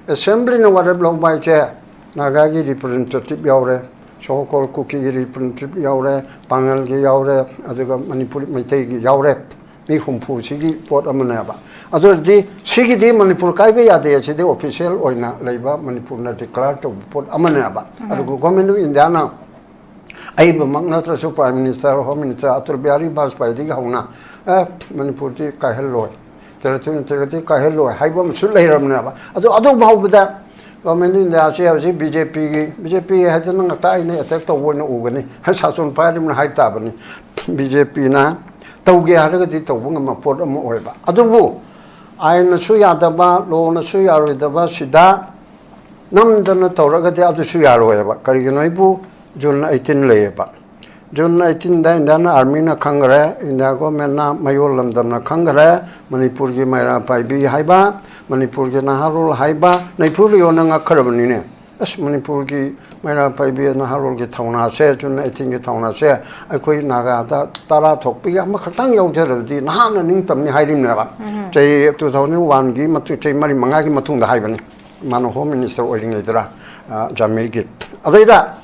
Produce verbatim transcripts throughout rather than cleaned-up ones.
ꯑꯦꯁꯦꯝꯕ꯭ꯂꯤꯅ ꯋꯥꯔꯦꯞ ꯂꯧꯕ ꯍꯥꯏꯁꯦ ꯅꯥꯒꯥꯒꯤ ꯔꯤꯄ꯭ꯔꯖꯦꯟꯇꯦꯇꯤꯚ ꯌꯥꯎꯔꯦ, ꯁꯣꯍꯣꯀꯣꯜ ꯀꯨꯀꯤꯒꯤ ꯔꯤꯄ꯭ꯔꯖꯦꯟꯇꯦꯇꯤꯚ ꯌꯥꯎꯔꯦ, ꯄꯥꯉꯜꯒꯤ ꯌꯥꯎꯔꯦ, ꯑꯗꯨꯒ ꯃꯅꯤꯄꯨꯔꯤ ꯃꯩꯇꯩꯒꯤ ꯌꯥꯎꯔꯦ꯫ ꯃꯤ ꯍꯨꯝꯐꯨꯁꯤꯒꯤ ꯄꯣꯠ ꯑꯃꯅꯦꯕ꯫ ꯑꯗꯨ ꯑꯣꯏꯔꯗꯤ ꯁꯤꯒꯤꯗꯤ ꯃꯅꯤꯄꯨꯔ ꯀꯥꯏꯕ ꯌꯥꯗꯦ, ꯁꯤꯗꯤ ꯑꯣꯐꯤꯁꯤꯌꯦꯜ ꯑꯣꯏꯅ ꯂꯩꯕ ꯃꯅꯤꯄꯨꯔꯅ ꯗꯤꯀ꯭ꯂꯦꯌꯔ ꯇꯧꯕ ꯄꯣꯠ ꯑꯃꯅꯦꯕ꯫ ꯑꯗꯨꯒ ꯒꯣꯔꯃꯦꯟ ꯑꯣꯐ ꯏꯟꯗꯤꯌꯥꯅ ꯑꯩꯕꯃꯛ ꯅꯠꯇ꯭ꯔꯁꯨ prime minister, home minister Atal Bihari ꯕꯥꯖꯄꯥꯏꯗꯒꯤ ꯍꯧꯅ, "ꯑꯦ, ꯃꯅꯤꯄꯨꯔꯗꯤ ꯀꯥꯏꯍꯜꯂꯣꯏ, ꯇꯦꯂꯦꯇꯨ ꯏꯟꯇꯦꯒ꯭ꯔꯤꯇꯤ ꯀꯥꯏꯍꯜꯂꯣꯏ" ꯍꯥꯏꯕ ꯑꯃꯁꯨ ꯂꯩꯔꯕꯅꯦꯕ꯫ ꯑꯗꯨ ꯑꯗꯨ ꯐꯥꯎꯕꯗ ꯒꯣꯔꯃꯦꯟ ꯑꯣꯐ ꯏꯟꯗꯤꯌꯥꯁꯦ ꯍꯧꯖꯤꯛ ꯕꯤ ꯖꯦ ꯄꯤꯒꯤ, ꯕꯤ ꯖꯦ ꯄꯤ ꯍꯥꯏꯗꯅ ꯉꯥꯛꯇ ꯑꯩꯅ ꯑꯦꯇꯦꯛ ꯇꯧꯕ ꯑꯣꯏꯅ ꯎꯒꯅꯤ, ꯁꯥꯁꯟ ꯄꯥꯏꯔꯤꯕꯅ ꯍꯥꯏꯕ ꯇꯥꯕꯅꯤ꯫ ꯕꯤ ꯖꯦ ꯄꯤꯅ ꯇꯧꯒꯦ ꯍꯥꯏꯔꯒꯗꯤ ꯇꯧꯕ ꯉꯝꯕ ꯄꯣꯠ ꯑꯃ ꯑꯣꯏꯕ꯫ ꯑꯗꯨꯕꯨ ꯑꯥꯏꯟꯅꯁꯨ ꯌꯥꯗꯕ, ꯂꯣꯅꯁꯨ ꯌꯥꯔꯣꯏꯗꯕ ꯁꯤꯗ ꯅꯝꯗꯅ ꯇꯧꯔꯒꯗꯤ ꯑꯗꯨꯁꯨ ꯌꯥꯔꯣꯏꯕ꯫ ꯀꯔꯤꯒꯤꯅꯣ ꯍꯥꯏꯕꯨ ꯖꯨꯟ ꯑꯩꯠꯇꯤꯟ ꯂꯩꯌꯦꯕ꯫ ꯖꯨꯟ ꯑꯩꯠꯇꯤꯟꯗ ꯏꯟꯗꯤꯌꯥꯟ ꯑꯥꯔꯃꯤꯅ ꯈꯪꯈ꯭ꯔꯦ, ꯏꯟꯗꯤꯌꯥ ꯒꯣꯔꯃꯦꯟꯅ ꯃꯌꯣꯜ ꯂꯝꯗꯝꯅ ꯈꯪꯈ꯭ꯔꯦ, ꯃꯅꯤꯄꯨꯔꯒꯤ ꯃꯩꯔꯥ ꯄꯥꯏꯕꯤ ꯍꯥꯏꯕ, ꯃꯅꯤꯄꯨꯔꯒꯤ ꯅꯍꯥꯔꯣꯜ ꯍꯥꯏꯕ ꯅꯩꯐꯨ ꯂꯤꯌꯣꯅ ꯉꯛꯈ꯭ꯔꯕꯅꯤꯅꯦ꯫ ꯑꯁ, ꯃꯅꯤꯄꯨꯔꯒꯤ ꯃꯩꯔꯥ ꯄꯥꯏꯕꯤ ꯅꯍꯥꯔꯣꯜꯒꯤ ꯊꯧꯅꯥꯁꯦ, ꯖꯨꯟ ꯑꯩꯠꯇꯤꯟꯒꯤ ꯊꯧꯅꯥꯁꯦ ꯑꯩꯈꯣꯏ ꯅꯥꯒꯥꯗ ꯇꯔꯥ ꯊꯣꯛꯄꯒꯤ ꯑꯃꯈꯛꯇꯪ ꯌꯥꯎꯖꯔꯕꯗꯤ ꯅꯍꯥꯟꯅ ꯅꯤꯡꯇꯝꯅꯤ ꯍꯥꯏꯔꯤꯕꯅꯦꯕ꯫ ꯆꯍꯤ ꯇꯨ ꯊꯥꯎꯖꯟ ꯋꯥꯟꯒꯤ ꯃꯇꯨꯡ, ꯆꯍꯤ ꯃꯔꯤ ꯃꯉꯥꯒꯤ ꯃꯇꯨꯡꯗ ꯍꯥꯏꯕꯅꯤ, ꯃꯥꯅ ꯍꯣꯝ ꯃꯤꯅꯤꯁꯇꯔ ꯑꯣꯏꯔꯤꯉꯩꯗꯔ, ꯑ, ꯖꯥꯃꯤꯔꯒꯤ꯫ ꯑꯗꯩꯗ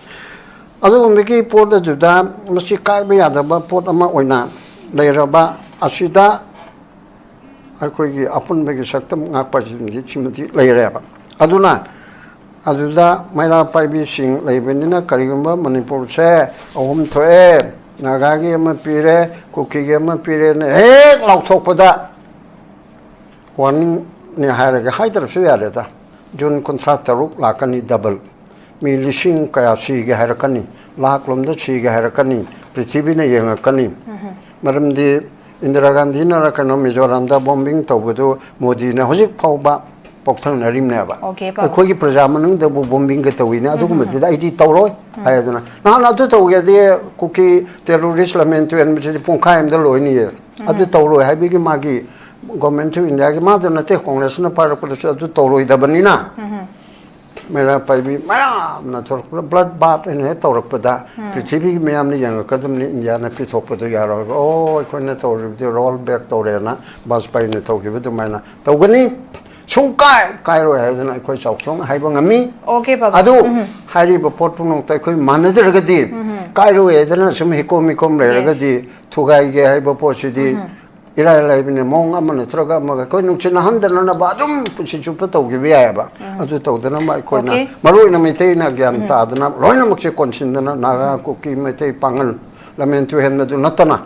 ꯑꯗꯨꯒꯨꯝꯕꯒꯤ ꯄꯣꯠ ꯑꯗꯨꯗ ꯃꯁꯤ ꯀꯥꯏꯕ ꯌꯥꯗꯕ ꯄꯣꯠ ꯑꯃ ꯑꯣꯏꯅ ꯂꯩꯔꯕ ꯑꯁꯤꯗ ꯑꯩꯈꯣꯏꯒꯤ ꯑꯄꯨꯟꯕꯒꯤ ꯁꯛꯇꯝ ꯉꯥꯛꯄ ꯍꯥꯏꯁꯤꯃꯗꯤ ꯁꯤꯃꯗꯤ ꯂꯩꯔꯦꯕ꯫ ꯑꯗꯨꯅ ꯑꯗꯨꯗ ꯃꯩꯔꯥ ꯄꯥꯏꯕꯤꯁꯤꯡ ꯂꯩꯕꯅꯤꯅ ꯀꯔꯤꯒꯨꯝꯕ ꯃꯅꯤꯄꯨꯔꯁꯦ ꯑꯍꯨꯝ ꯊꯣꯛꯑꯦ, ꯅꯥꯒꯥꯒꯤ ꯑꯃ ꯄꯤꯔꯦ, ꯀꯨꯀꯤꯒꯤ ꯑꯃ ꯄꯤꯔꯦꯅ ꯍꯦꯛ ꯂꯥꯎꯊꯣꯛꯄꯗ ꯋꯥꯔꯅꯤꯡꯅꯦ ꯍꯥꯏꯔꯒ ꯍꯥꯏꯗ꯭ꯔꯁꯨ ꯌꯥꯔꯦꯗ꯫ ꯖꯨꯟ ꯀꯨꯟꯊ꯭ꯔꯥ ꯇꯔꯨꯛ ꯂꯥꯛꯀꯅꯤ ꯗꯕꯜ꯫ ꯃꯤ ꯂꯤꯁꯤꯡ ꯀꯌꯥ ꯁꯤꯒꯦ ꯍꯥꯏꯔꯛꯀꯅꯤ, ꯂꯥꯛ ꯂꯣꯝꯗ ꯁꯤꯒꯦ ꯍꯥꯏꯔꯛꯀꯅꯤ, ꯄ꯭ꯔꯤꯊꯤꯕꯤꯅ ꯌꯦꯡꯉꯛꯀꯅꯤ꯫ ꯃꯔꯝꯗꯤ ꯏꯟꯗꯤꯔꯥ ꯒꯥꯟꯙꯤꯅꯔ ꯀꯩꯅꯣ ꯃꯤꯖꯣꯔꯥꯝꯗ ꯕꯣꯝꯕꯤꯡ ꯇꯧꯕꯗꯨ ꯃꯣꯗꯤꯅ ꯍꯧꯖꯤꯛ ꯐꯥꯎꯕ ꯄꯣꯛꯊꯪꯅꯔꯤꯕꯅꯦꯕ꯫ ꯑꯣꯀꯦ, ꯄꯥꯎ꯫ "ꯑꯩꯈꯣꯏꯒꯤ ꯄ꯭ꯔꯖꯥ ꯃꯅꯨꯡꯗꯕꯨ ꯕꯣꯝꯕꯤꯡꯒ ꯇꯧꯋꯤꯅꯦ, ꯑꯗꯨꯒꯨꯝꯕꯗꯨꯗ ꯑꯩꯗꯤ ꯇꯧꯔꯣꯏ" ꯍꯥꯏꯗꯅ꯫ ꯅꯍꯥꯟ ꯑꯗꯨ ꯇꯧꯒꯦꯗꯤ ꯀꯨꯀꯤ ꯇꯦꯔꯣꯔꯤꯁ ꯂꯝꯃꯦꯟ ꯇꯨꯌꯦꯟꯕꯁꯤꯗꯤ ꯄꯨꯡꯈꯥꯏ ꯑꯃꯗ ꯂꯣꯏꯅꯤꯌꯦ꯫ ꯑꯗꯨ ꯇꯧꯔꯣꯏ ꯍꯥꯏꯕꯒꯤ ꯃꯥꯒꯤ ꯒꯣꯔꯃꯦꯟ ꯑꯣꯐ ꯏꯟꯗꯤꯌꯥꯒꯤ ꯃꯥꯗ ꯅꯠꯇꯦ, ꯀꯣꯡꯒ꯭ꯔꯦꯁꯅ ꯄꯥꯏꯔꯛꯄꯗꯁꯨ ꯑꯗꯨ ꯇꯧꯔꯣꯏꯗꯕꯅꯤꯅ꯫ ꯃꯩꯔꯥ ꯄꯥꯏꯕꯤ ꯃꯌꯥꯝꯅ ꯊꯣꯔꯛꯄꯗ ꯕ꯭ꯂꯠ ꯕꯥꯠ ꯍꯥꯏꯅ ꯍꯦꯛ ꯇꯧꯔꯛꯄꯗ ꯄ꯭ꯔꯤꯊꯤꯕꯤꯒꯤ ꯃꯌꯥꯝꯅ ꯌꯦꯡꯉꯛꯀꯗꯕꯅꯤ, ꯏꯟꯗꯤꯌꯥꯅ ꯄꯤꯊꯣꯛꯄꯗꯨ ꯌꯥꯔꯣꯏꯕ꯫ "ꯑꯣ, ꯑꯩꯈꯣꯏꯅ ꯇꯧꯔꯤꯕꯗꯤ ꯔꯣꯜ ꯕꯦꯛ ꯇꯧꯔꯦꯅ" ꯕꯥꯖꯄꯥꯏꯅ ꯇꯧꯈꯤꯕ ꯑꯗꯨꯃꯥꯏꯅ ꯇꯧꯒꯅꯤ꯫ ꯁꯨꯡꯀꯥꯏ ꯀꯥꯏꯔꯣꯏ ꯍꯥꯏꯗꯅ ꯑꯩꯈꯣꯏ ꯆꯥꯎꯊꯣꯛꯅ ꯍꯥꯏꯕ ꯉꯝꯃꯤ꯫ ꯑꯣꯀꯦ, ꯄꯥꯕꯨꯡ꯫ ꯑꯗꯨ ꯎꯝ꯫ ꯍꯥꯏꯔꯤꯕ ꯄꯣꯠ ꯄꯨꯝꯅꯃꯛꯇ ꯑꯩꯈꯣꯏ ꯃꯥꯟꯅꯗ꯭ꯔꯒꯗꯤ, ꯀꯥꯏꯔꯣꯏ ꯍꯥꯏꯗꯅ ꯁꯨꯝ ꯍꯤꯀꯣꯝ ꯍꯤꯀꯣꯝ ꯂꯩꯔꯒꯗꯤ, ꯊꯨꯒꯥꯏꯒꯦ ꯍꯥꯏꯕ ꯄꯣꯠꯁꯤꯗꯤ ꯏꯔꯥꯏ ꯂꯥꯏꯕꯅꯤ꯫ ꯃꯑꯣꯡ ꯑꯃ ꯅꯠꯇ꯭ꯔꯒ ꯑꯃꯒ ꯑꯩꯈꯣꯏ ꯅꯨꯡꯁꯤꯅꯍꯟꯗꯅꯅꯕ ꯑꯗꯨꯝ ꯄꯨꯟꯁꯤ ꯆꯨꯞꯄ ꯇꯧꯈꯤꯕ ꯌꯥꯏꯑꯕ꯫ ꯑꯗꯨ ꯇꯧꯗꯅꯕ ꯑꯩꯈꯣꯏꯅ, ꯑꯣꯀꯦ꯫ ꯃꯔꯨ ꯑꯣꯏꯅ ꯃꯩꯇꯩꯅ ꯒ꯭ꯌꯥꯟ ꯇꯥꯗꯅ ꯂꯣꯏꯅꯃꯛꯁꯦ ꯀꯣꯟꯁꯤꯟꯗꯅ, ꯅꯥꯒꯥ, ꯀꯨꯀꯤ, ꯃꯩꯇꯩ, ꯄꯥꯉꯜ, ꯂꯝꯍꯦꯟ ꯇꯨꯍꯦꯟꯕꯗꯨ ꯅꯠꯇꯅ,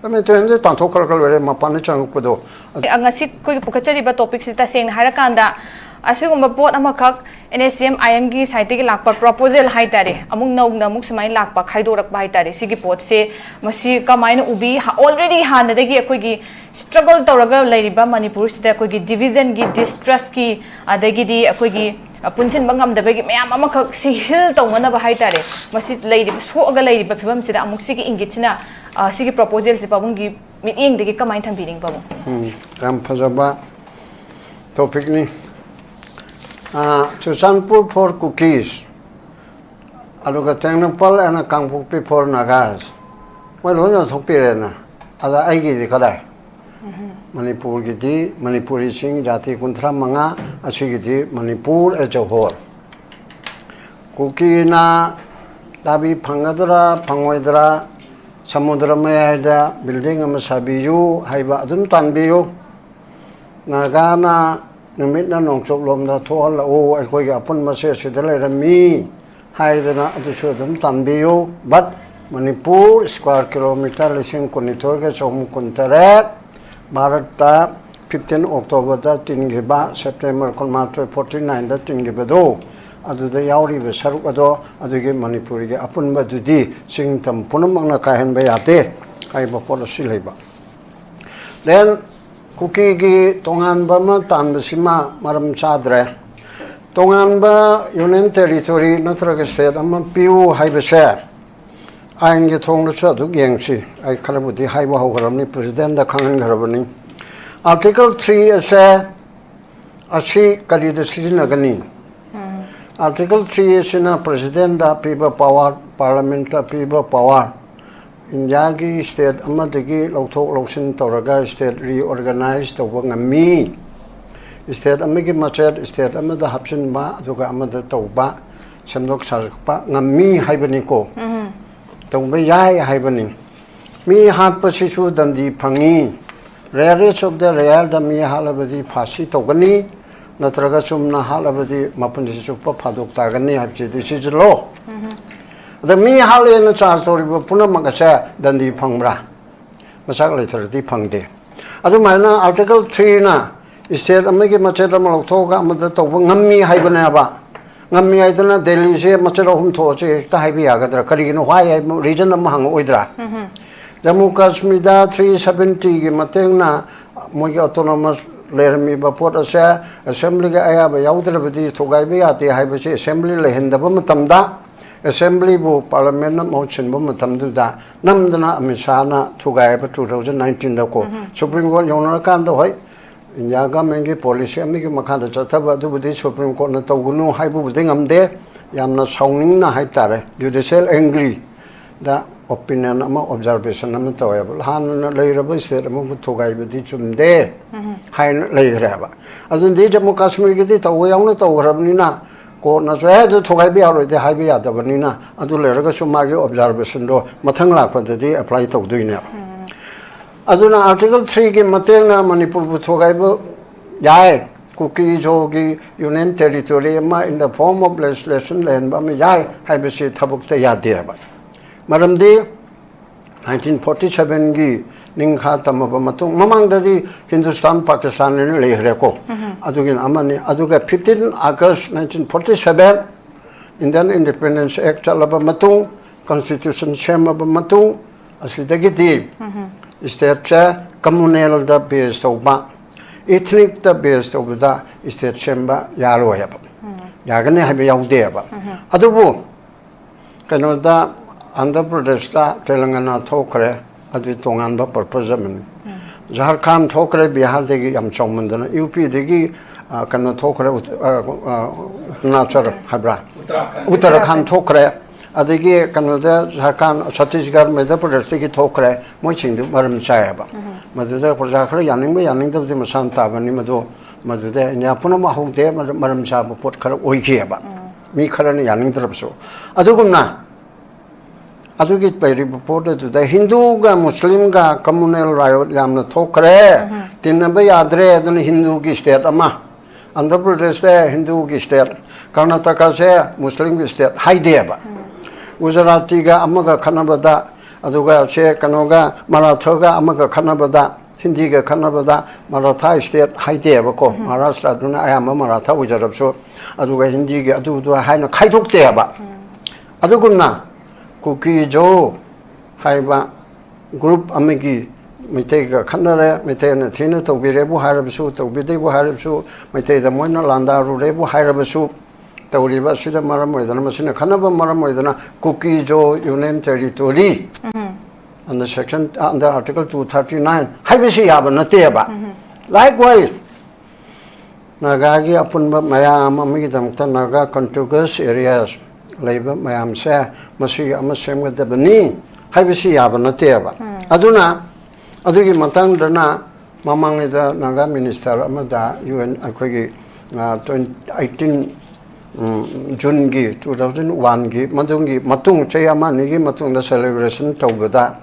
ꯂꯝꯍꯦꯟ ꯇꯨꯍꯦꯟꯕꯗꯤ ꯇꯥꯟꯊꯣꯛꯈ꯭ꯔꯒ ꯂꯣꯏꯔꯦ, ꯃꯄꯥꯟꯗ ꯆꯪꯉꯛꯄꯗꯣ꯫ ꯑ, ꯉꯁꯤ ꯑꯩꯈꯣꯏꯒꯤ ꯄꯨꯈꯠꯆꯔꯤꯕ ꯇꯣꯄꯤꯛꯁꯤ ꯇꯁꯦꯡꯅ ꯍꯥꯏꯔꯀꯥꯟꯗ, ꯑꯁꯤꯒꯨꯝꯕ ꯄꯣꯠ ꯑꯃꯈꯛ NSCM IM ꯒꯤ ꯁꯥꯏꯠꯇꯒꯤ ꯂꯥꯛꯄ ꯄ꯭ꯔꯣꯄꯣꯖꯦꯜ ꯍꯥꯏꯇꯥꯔꯦ, ꯑꯃꯨꯛ ꯅꯧꯅ ꯑꯃꯨꯛ ꯁꯨꯃꯥꯏꯅ ꯂꯥꯛꯄ, ꯈꯥꯏꯗꯣꯔꯛꯄ ꯍꯥꯏꯇꯥꯔꯦ, ꯁꯤꯒꯤ ꯄꯣꯠꯁꯦ ꯃꯁꯤ ꯀꯃꯥꯏꯅ ꯎꯕꯤ? ꯑꯣꯜꯔꯦꯗꯤ ꯍꯥꯟꯅꯗꯒꯤ ꯑꯩꯈꯣꯏꯒꯤ ꯁ꯭ꯇ꯭ꯔꯒꯜ ꯇꯧꯔꯒ ꯂꯩꯔꯤꯕ ꯃꯅꯤꯄꯨꯔꯁꯤꯗ ꯑꯩꯈꯣꯏꯒꯤ ꯗꯤꯕꯤꯖꯟꯒꯤ, ꯗꯤꯁꯇ꯭ꯔꯁꯀꯤ, ꯑꯗꯒꯤꯗꯤ ꯑꯩꯈꯣꯏꯒꯤ, ꯑ, ꯄꯨꯟꯁꯤꯟꯕ ꯉꯝꯗꯕꯒꯤ ꯃꯌꯥꯝ ꯑꯃꯈꯛ ꯁꯤ ꯍꯤꯜ ꯇꯧꯅꯅꯕ ꯍꯥꯏꯇꯥꯔꯦ, ꯃꯁꯤ ꯂꯩꯔꯤꯕ, ꯁꯣꯛꯑꯒ ꯂꯩꯔꯤꯕ ꯐꯤꯕꯝꯁꯤꯗ ꯑꯃꯨꯛ ꯁꯤꯒꯤ ꯏꯪꯒꯤꯠꯁꯤꯅ, ꯑ, ꯁꯤꯒꯤ ꯄ꯭ꯔꯣꯄꯣꯖꯦꯜꯁꯤ ꯄꯥꯕꯨꯡꯒꯤ ꯃꯤꯠꯌꯦꯡꯗꯒꯤ ꯀꯃꯥꯏꯅ ꯊꯝꯕꯤꯅꯤꯡꯕ ꯑꯃꯨꯛ? ꯎꯝ, ꯌꯥꯝ ꯐꯖꯕ ꯇꯣꯄꯤꯛꯅꯤ꯫ ꯑꯥ, ꯆꯨꯔꯆꯥꯟꯄꯨꯔ for Kukis, ꯑꯗꯨꯒ Tengnoupal and Kangpokpi for Nagas, ꯃꯣꯏ ꯂꯣꯏ ꯌꯣꯟꯊꯣꯛꯄꯤꯔꯦꯅ꯫ ꯑꯗ ꯑꯩꯒꯤꯗꯤ ꯀꯗꯥꯏ? ꯃꯅꯤꯄꯨꯔꯒꯤꯗꯤ, ꯃꯅꯤꯄꯨꯔꯤ ꯆꯤꯡ ꯖꯥꯇꯤ ꯀꯨꯟꯊ꯭ꯔꯥ ꯃꯉꯥ ꯑꯁꯤꯒꯤꯗꯤ ꯃꯅꯤꯄꯨꯔ as a whole꯫ ꯀꯨꯀꯤꯅ ꯗꯥꯕꯤ ꯐꯪꯒꯗ꯭ꯔꯥ ꯐꯪꯉꯣꯏꯗ꯭ꯔꯥ, ꯁꯃꯨꯗ꯭ꯔ ꯃꯌꯥꯏꯗ ꯕꯤꯜꯗꯤꯡ ꯑꯃ ꯁꯥꯕꯤꯌꯨ ꯍꯥꯏꯕ ꯑꯗꯨꯝ ꯇꯥꯟꯕꯤꯌꯨ꯫ ꯅꯥꯒꯥꯅ ꯅꯨꯃꯤꯠꯅ ꯅꯣꯡꯆꯨꯞꯂꯣꯝꯗ ꯊꯣꯛꯍꯜꯂꯛꯎ, ꯑꯩꯈꯣꯏꯒꯤ ꯑꯄꯨꯟꯕꯁꯦ ꯑꯁꯤꯗ ꯂꯩꯔꯝꯃꯤ ꯍꯥꯏꯗꯅ ꯑꯗꯨꯁꯨ ꯑꯗꯨꯝ ꯇꯥꯟꯕꯤꯌꯨ꯫ But ꯃꯅꯤꯄꯨꯔ square kilometre ꯂꯤꯁꯤꯡ ꯀꯨꯟꯅꯤꯊꯣꯏꯒ ꯆꯍꯨꯝ ꯀꯨꯟꯇꯔꯦꯠ, ꯚꯥꯔꯠꯇ fifteen October ꯗ ꯇꯤꯟꯈꯤꯕ, September ꯀꯨꯟꯃꯥꯊꯣꯏ forty nine ꯗ ꯇꯤꯟꯈꯤꯕꯗꯣ, ꯑꯗꯨꯗ ꯌꯥꯎꯔꯤꯕ ꯁꯔꯨꯛ ꯑꯗꯣ ꯑꯗꯨꯒꯤ ꯃꯅꯤꯄꯨꯔꯒꯤ ꯑꯄꯨꯟꯕꯗꯨꯗꯤ ꯆꯤꯡ ꯇꯝ ꯄꯨꯝꯅꯃꯛꯅ ꯀꯥꯏꯍꯟꯕ ꯌꯥꯗꯦ ꯍꯥꯏꯕ ꯄꯣꯠ ꯑꯁꯤ ꯂꯩꯕ꯫ Then ꯀꯨꯀꯤꯒꯤ ꯇꯣꯉꯥꯟꯕ ꯑꯃ ꯇꯥꯟꯕꯁꯤꯃ ꯃꯔꯝ ꯆꯥꯗ꯭ꯔꯦ꯫ ꯇꯣꯉꯥꯟꯕ Union Territory ꯅꯠꯇ꯭ꯔꯒ state ꯑꯃ ꯄꯤꯌꯨ ꯍꯥꯏꯕꯁꯦ ꯑꯥꯏꯟꯒꯤ ꯊꯣꯡꯗꯁꯨ ꯑꯗꯨꯛ ꯌꯦꯡꯁꯤ꯫ ꯑꯩ ꯈꯔꯕꯨꯗꯤ ꯍꯥꯏꯕ ꯍꯧꯈ꯭ꯔꯕꯅꯤ, President ꯗ ꯈꯪꯍꯟꯈ꯭ꯔꯕꯅꯤ꯫ Article three ꯑꯁꯦ, ꯑꯁꯤ ꯀꯔꯤꯗ ꯁꯤꯖꯤꯟꯅꯒꯅꯤ? Article three ꯑꯁꯤꯅ President ꯗ ꯄꯤꯕ power, Parliament ꯇ ꯄꯤꯕ power, ꯏꯟꯗꯤꯌꯥꯒꯤ state ꯑꯃꯗꯒꯤ ꯂꯧꯊꯣꯛ ꯂꯧꯁꯤꯟ ꯇꯧꯔꯒ state reorganize ꯇꯧꯕ ꯉꯝꯃꯤ꯫ ꯁ꯭ꯇꯦꯠ ꯑꯃꯒꯤ ꯃꯆꯦꯠ ꯁ꯭ꯇꯦꯠ ꯑꯃꯗ ꯍꯥꯞꯆꯤꯟꯕ, ꯑꯗꯨꯒ ꯑꯃꯗ ꯇꯧꯕ, ꯁꯦꯝꯗꯣꯛ ꯁꯥꯗꯣꯛꯄ ꯉꯝꯃꯤ ꯍꯥꯏꯕꯅꯤꯀꯣ꯫ ꯇꯧꯕ ꯌꯥꯏ ꯍꯥꯏꯕꯅꯤ꯫ ꯃꯤ ꯍꯥꯠꯄꯁꯤꯁꯨ ꯗꯟꯗꯤ ꯐꯪꯉꯤ꯫ Rarest of the rareꯗ ꯃꯤ ꯍꯥꯠꯂꯕꯗꯤ ꯐꯥꯁꯤ ꯇꯧꯒꯅꯤ, ꯅꯠꯇ꯭ꯔꯒ ꯆꯨꯝꯅ ꯍꯥꯠꯂꯕꯗꯤ ꯃꯄꯨꯟꯁꯤ ꯆꯨꯞꯄ ꯐꯥꯗꯣꯛ ꯇꯥꯒꯅꯤ ꯍꯥꯏꯕꯁꯤꯗꯤ ꯁꯤꯁꯨ law꯫ ꯑꯗ ꯃꯤ ꯍꯥꯠꯂꯦꯅ ꯆꯥꯔꯖ ꯇꯧꯔꯤꯕ ꯄꯨꯝꯅꯃꯛ ꯑꯁꯦ ꯗꯟꯗꯤ ꯐꯪꯕ꯭ꯔꯥ? ꯃꯆꯥꯛ ꯂꯩꯇ꯭ꯔꯗꯤ ꯐꯪꯗꯦ꯫ ꯑꯗꯨꯃꯥꯏꯅ Article threeꯅ ꯁ꯭ꯇꯦꯠ ꯑꯃꯒꯤ ꯃꯆꯦꯠ ꯑꯃ ꯂꯧꯊꯣꯛꯑꯒ ꯑꯃꯗ ꯇꯧꯕ ꯉꯝꯃꯤ ꯍꯥꯏꯕꯅꯦꯕ꯫ ꯉꯝꯃꯤ ꯍꯥꯏꯗꯅ ꯗꯦꯜꯂꯤꯁꯦ ꯃꯆꯦꯠ ꯑꯍꯨꯝ ꯊꯣꯛꯑꯁꯤ ꯍꯦꯛꯇ ꯍꯥꯏꯕ ꯌꯥꯒꯗ꯭ꯔꯥ? ꯀꯔꯤꯒꯤꯅꯣ? Why ꯍꯥꯏꯕ reason ꯑꯃ ꯍꯪꯉꯛꯑꯣꯏꯗ꯭ꯔꯥ? ꯖꯝꯃꯨ ꯀꯥꯁꯃꯤꯔꯗ three seventyꯒꯤ ꯃꯇꯦꯡꯅ ꯃꯣꯏꯒꯤ autonomous ꯂꯩꯔꯝꯃꯤꯕ ꯄꯣꯠ ꯑꯁꯦ assemblyꯒꯤ ꯑꯌꯥꯕ ꯌꯥꯎꯗ꯭ꯔꯕꯗꯤ ꯊꯨꯒꯥꯏꯕ ꯌꯥꯗꯦ ꯍꯥꯏꯕꯁꯤ assembly ꯂꯩꯍꯟꯗꯕ ꯃꯇꯝꯗ, assemblyꯕꯨ parliamentꯅ ꯃꯍꯨꯠ ꯁꯤꯟꯕ ꯃꯇꯝꯗꯨꯗ ꯅꯝꯗꯅ Amit ꯁꯥꯍꯅ ꯊꯨꯒꯥꯏꯕ two thousand nineteenꯗꯀꯣ꯫ Supreme Court ꯌꯧꯅꯔꯀꯥꯟꯗ, ꯍꯣꯏ, India governmentꯀꯤ policy ꯑꯃꯒꯤ ꯃꯈꯥꯗ ꯆꯠꯊꯕ ꯑꯗꯨꯕꯨꯗꯤ Supreme Courtꯅ ꯇꯧꯒꯅꯨ ꯍꯥꯏꯕꯕꯨꯗꯤ ꯉꯝꯗꯦ꯫ ꯌꯥꯝꯅ ꯁꯥꯎꯅꯤꯡꯅ ꯍꯥꯏꯇꯥꯔꯦ, judicial angryꯗ opinion ꯑꯃ, observation ꯑꯃ ꯇꯧꯋꯦꯕ꯫ ꯍꯥꯟꯅꯅ ꯂꯩꯔꯕ state ꯑꯃꯕꯨ ꯊꯨꯒꯥꯏꯕꯗꯤ ꯆꯨꯝꯗꯦ ꯍꯥꯏꯅ ꯂꯩꯈ꯭ꯔꯦꯕ꯫ ꯑꯗꯨꯅꯗꯤ ꯖꯝꯃꯨ ꯀꯥꯁꯃꯤꯔꯒꯤꯗꯤ ꯇꯧꯕ ꯌꯥꯎꯅ ꯇꯧꯈ꯭ꯔꯕꯅꯤꯅ courtꯅꯁꯨ, "ꯑꯦ, ꯑꯗꯨ ꯊꯨꯒꯥꯏꯕ ꯌꯥꯔꯣꯏꯗꯤ" ꯍꯥꯏꯕ ꯌꯥꯗꯕꯅꯤꯅ, ꯑꯗꯨ ꯂꯩꯔꯒꯁꯨ ꯃꯥꯒꯤ observationꯗꯣ ꯃꯊꯪ ꯂꯥꯛꯄꯗꯗꯤ apply ꯇꯧꯗꯣꯏꯅꯦꯕ꯫ ꯑꯗꯨꯅ Article threeꯒꯤ ꯃꯇꯦꯡꯅ ꯃꯅꯤꯄꯨꯔꯕꯨ ꯊꯨꯒꯥꯏꯕ ꯌꯥꯏ, ꯀꯨꯀꯤ ꯖꯣꯒꯤ union territory ꯑꯃ in the form of legislation ꯂꯩꯍꯟꯕ ꯑꯃ ꯌꯥꯏ ꯍꯥꯏꯕꯁꯤ ꯊꯕꯛꯇ ꯌꯥꯗꯦꯕ꯫ ꯃꯔꯝꯗꯤ nineteen forty sevenꯒꯤ ꯅꯤꯡꯈꯥ ꯇꯝꯃꯕ ꯃꯇꯨꯡ, ꯃꯃꯥꯡꯗꯗꯤ ꯍꯤꯟꯗꯨꯁꯇꯥꯟ ꯄꯥꯀꯤꯁꯇꯥꯟ ꯍꯥꯏꯅ ꯂꯩꯈ꯭ꯔꯦꯀꯣ꯫ ꯑꯗꯨꯒꯤꯅ ꯑꯃꯅꯤ꯫ ꯑꯗꯨꯒ fifteen August nineteen forty seven Indian Independence Act ꯆꯠꯂꯕ ꯃꯇꯨꯡ, constitution ꯁꯦꯝꯃꯕ ꯃꯇꯨꯡ, ꯑꯁꯤꯗꯒꯤꯗꯤ stateꯁꯦ communalꯗ base ꯇꯧꯕ, ethnicꯇ base ꯇꯧꯕꯗ state ꯁꯦꯝꯕ ꯌꯥꯔꯣꯏ ꯍꯥꯏꯕ꯫ ꯌꯥꯒꯅꯤ ꯍꯥꯏꯕ ꯌꯥꯎꯗꯦꯕ꯫ ꯑꯗꯨꯕꯨ ꯀꯩꯅꯣꯗ, ꯑꯟꯙ꯭ꯔ ꯄ꯭ꯔꯗꯦꯁꯇ, ꯇꯦꯂꯪꯒꯅꯥ ꯊꯣꯛꯈ꯭ꯔꯦ, ꯑꯗꯨ ꯇꯣꯉꯥꯟꯕ purpose ꯑꯃꯅꯤ꯫ ꯖꯥꯔꯈꯟ ꯊꯣꯛꯈ꯭ꯔꯦ, ꯕꯤꯍꯥꯔꯗꯒꯤ ꯌꯥꯝ ꯆꯥꯎꯃꯟꯗꯅ, UPꯗꯒꯤ, ꯑ, ꯀꯩꯅꯣ ꯊꯣꯛꯈ꯭ꯔꯦ, ꯎꯠ-, ꯑ, ꯑ, ꯑꯔꯨꯅꯥꯆꯜ ꯍꯥꯏꯕ꯭ꯔꯥ? ꯎꯠꯇꯔꯥꯈꯟ ꯊꯣꯛꯈ꯭ꯔꯦ, ꯑꯗꯒꯤ ꯀꯩꯅꯣꯗ ꯖꯥꯔꯈꯟ, ꯁꯠꯇꯤꯁꯒꯔ, ꯃꯙ꯭ꯌ ꯄ꯭ꯔꯗꯦꯁꯇꯒꯤ ꯊꯣꯛꯈ꯭ꯔꯦ, ꯃꯣꯏꯁꯤꯡꯗꯨ ꯃꯔꯝ ꯆꯥꯏꯌꯦꯕ꯫ ꯃꯗꯨꯗ ꯄ꯭ꯔꯖꯥ ꯈꯔ ꯌꯥꯅꯤꯡꯕ ꯌꯥꯅꯤꯡꯗꯕꯗꯤ ꯃꯁꯥꯅ ꯇꯥꯕꯅꯤ, ꯃꯗꯨ ꯃꯗꯨꯗ ꯏꯟꯗꯤꯌꯥ ꯄꯨꯝꯅꯃꯛ ꯍꯧꯗꯦ, ꯃꯔꯝ ꯆꯥꯕ ꯄꯣꯠ ꯈꯔ ꯑꯣꯏꯈꯤꯑꯕ꯫ ꯃꯤ ꯈꯔꯅ ꯌꯥꯅꯤꯡꯗ꯭ꯔꯕꯁꯨ꯫ ꯑꯗꯨꯒꯨꯝꯅ ꯑꯗꯨꯒꯤ ꯂꯩꯔꯤꯕ ꯄꯣꯠ ꯑꯗꯨꯗ ꯍꯤꯟꯗꯨꯒ ꯃꯨꯁꯂꯤꯝꯒ communal riot ꯌꯥꯝꯅ ꯊꯣꯛꯈ꯭ꯔꯦ꯫ ꯇꯤꯟꯅꯕ ꯌꯥꯗ꯭ꯔꯦ꯫ ꯑꯗꯨꯅ ꯍꯤꯟꯗꯨꯒꯤ state ꯑꯃ, ꯑꯟꯙ꯭ꯔ ꯄ꯭ꯔꯗꯦꯁꯇ ꯍꯤꯟꯗꯨꯒꯤ state, ꯀꯔꯅꯥꯇꯀꯥꯁꯦ ꯃꯨꯁꯂꯤꯝꯒꯤ state ꯍꯥꯏꯗꯦꯕ꯫ ꯒꯨꯖꯔꯥꯇꯤꯒ ꯑꯃꯒ ꯈꯠꯅꯕꯗ, ꯑꯗꯨꯒ ꯁꯦ ꯀꯩꯅꯣꯒ, ꯃꯔꯥꯊꯥꯒ ꯑꯃꯒ ꯈꯠꯅꯕꯗ, ꯍꯤꯟꯗꯤꯒ ꯈꯠꯅꯕꯗ ꯃꯔꯥꯊꯥ state ꯍꯥꯏꯗꯦꯕꯀꯣ꯫ ꯃꯍꯥꯔꯥꯁꯇ꯭ꯔꯗꯨꯅ ꯑꯌꯥꯝꯕ ꯃꯔꯥꯊꯥ ꯑꯣꯏꯖꯔꯕꯁꯨ, ꯑꯗꯨꯒ ꯍꯤꯟꯗꯤꯒꯤ ꯑꯗꯨꯗꯨ ꯍꯥꯏꯅ ꯈꯥꯏꯗꯣꯛꯇꯦꯕ꯫ ꯑꯗꯨꯒꯨꯝꯅ ꯀꯨꯀꯤꯖꯣ ꯍꯥꯏꯕ group ꯑꯃꯒꯤ, ꯃꯩꯇꯩꯒ ꯈꯠꯅꯔꯦ, ꯃꯩꯇꯩꯅ ꯊꯤꯅ ꯇꯧꯕꯤꯔꯦꯕꯨ ꯍꯥꯏꯔꯕꯁꯨ, ꯇꯧꯕꯤꯗꯦꯕꯨ ꯍꯥꯏꯔꯕꯁꯨ, ꯃꯩꯇꯩꯗ ꯃꯣꯏꯅ ꯂꯥꯟꯗꯥꯔꯨꯔꯦꯕꯨ ꯍꯥꯏꯔꯕꯁꯨ, ꯇꯧꯔꯤꯕ ꯑꯁꯤꯗ ꯃꯔꯝ ꯑꯣꯏꯗꯅ, ꯃꯁꯤꯅ ꯈꯠꯅꯕ ꯃꯔꯝ ꯑꯣꯏꯗꯅ ꯀꯨꯀꯤꯖꯣ Union Territory under section, under Article two thirty nine ꯍꯥꯏꯕꯁꯤ ꯌꯥꯕ ꯅꯠꯇꯦꯕ꯫ Likewise, ꯅꯥꯒꯥꯒꯤ ꯑꯄꯨꯟꯕ ꯃꯌꯥꯝ ꯑꯃꯒꯤꯗꯃꯛꯇ ꯅꯥꯒꯥ contiguous areas ꯂꯩꯕ ꯃꯌꯥꯝꯁꯦ ꯃꯁꯤꯒꯤ ꯑꯃ ꯁꯦꯝꯒꯗꯕꯅꯤ ꯍꯥꯏꯕꯁꯤ ꯌꯥꯕ ꯅꯠꯇꯦꯕ꯫ ꯑꯗꯨꯅ ꯑꯗꯨꯒꯤ ꯃꯇꯥꯡꯗꯅ ꯃꯃꯥꯡꯉꯩꯗ ꯅꯥꯒꯥ minister ꯑꯃꯗ U N ꯑꯩꯈꯣꯏꯒꯤ, ꯑ, twenty eighteen, ꯎꯝ, Juneꯒꯤ two thousand oneꯒꯤ ꯃꯗꯨꯒꯤ ꯃꯇꯨꯡ, ꯆꯍꯤ ꯑꯃ ꯑꯅꯤꯒꯤ ꯃꯇꯨꯡꯗ celebration ꯇꯧꯕꯗ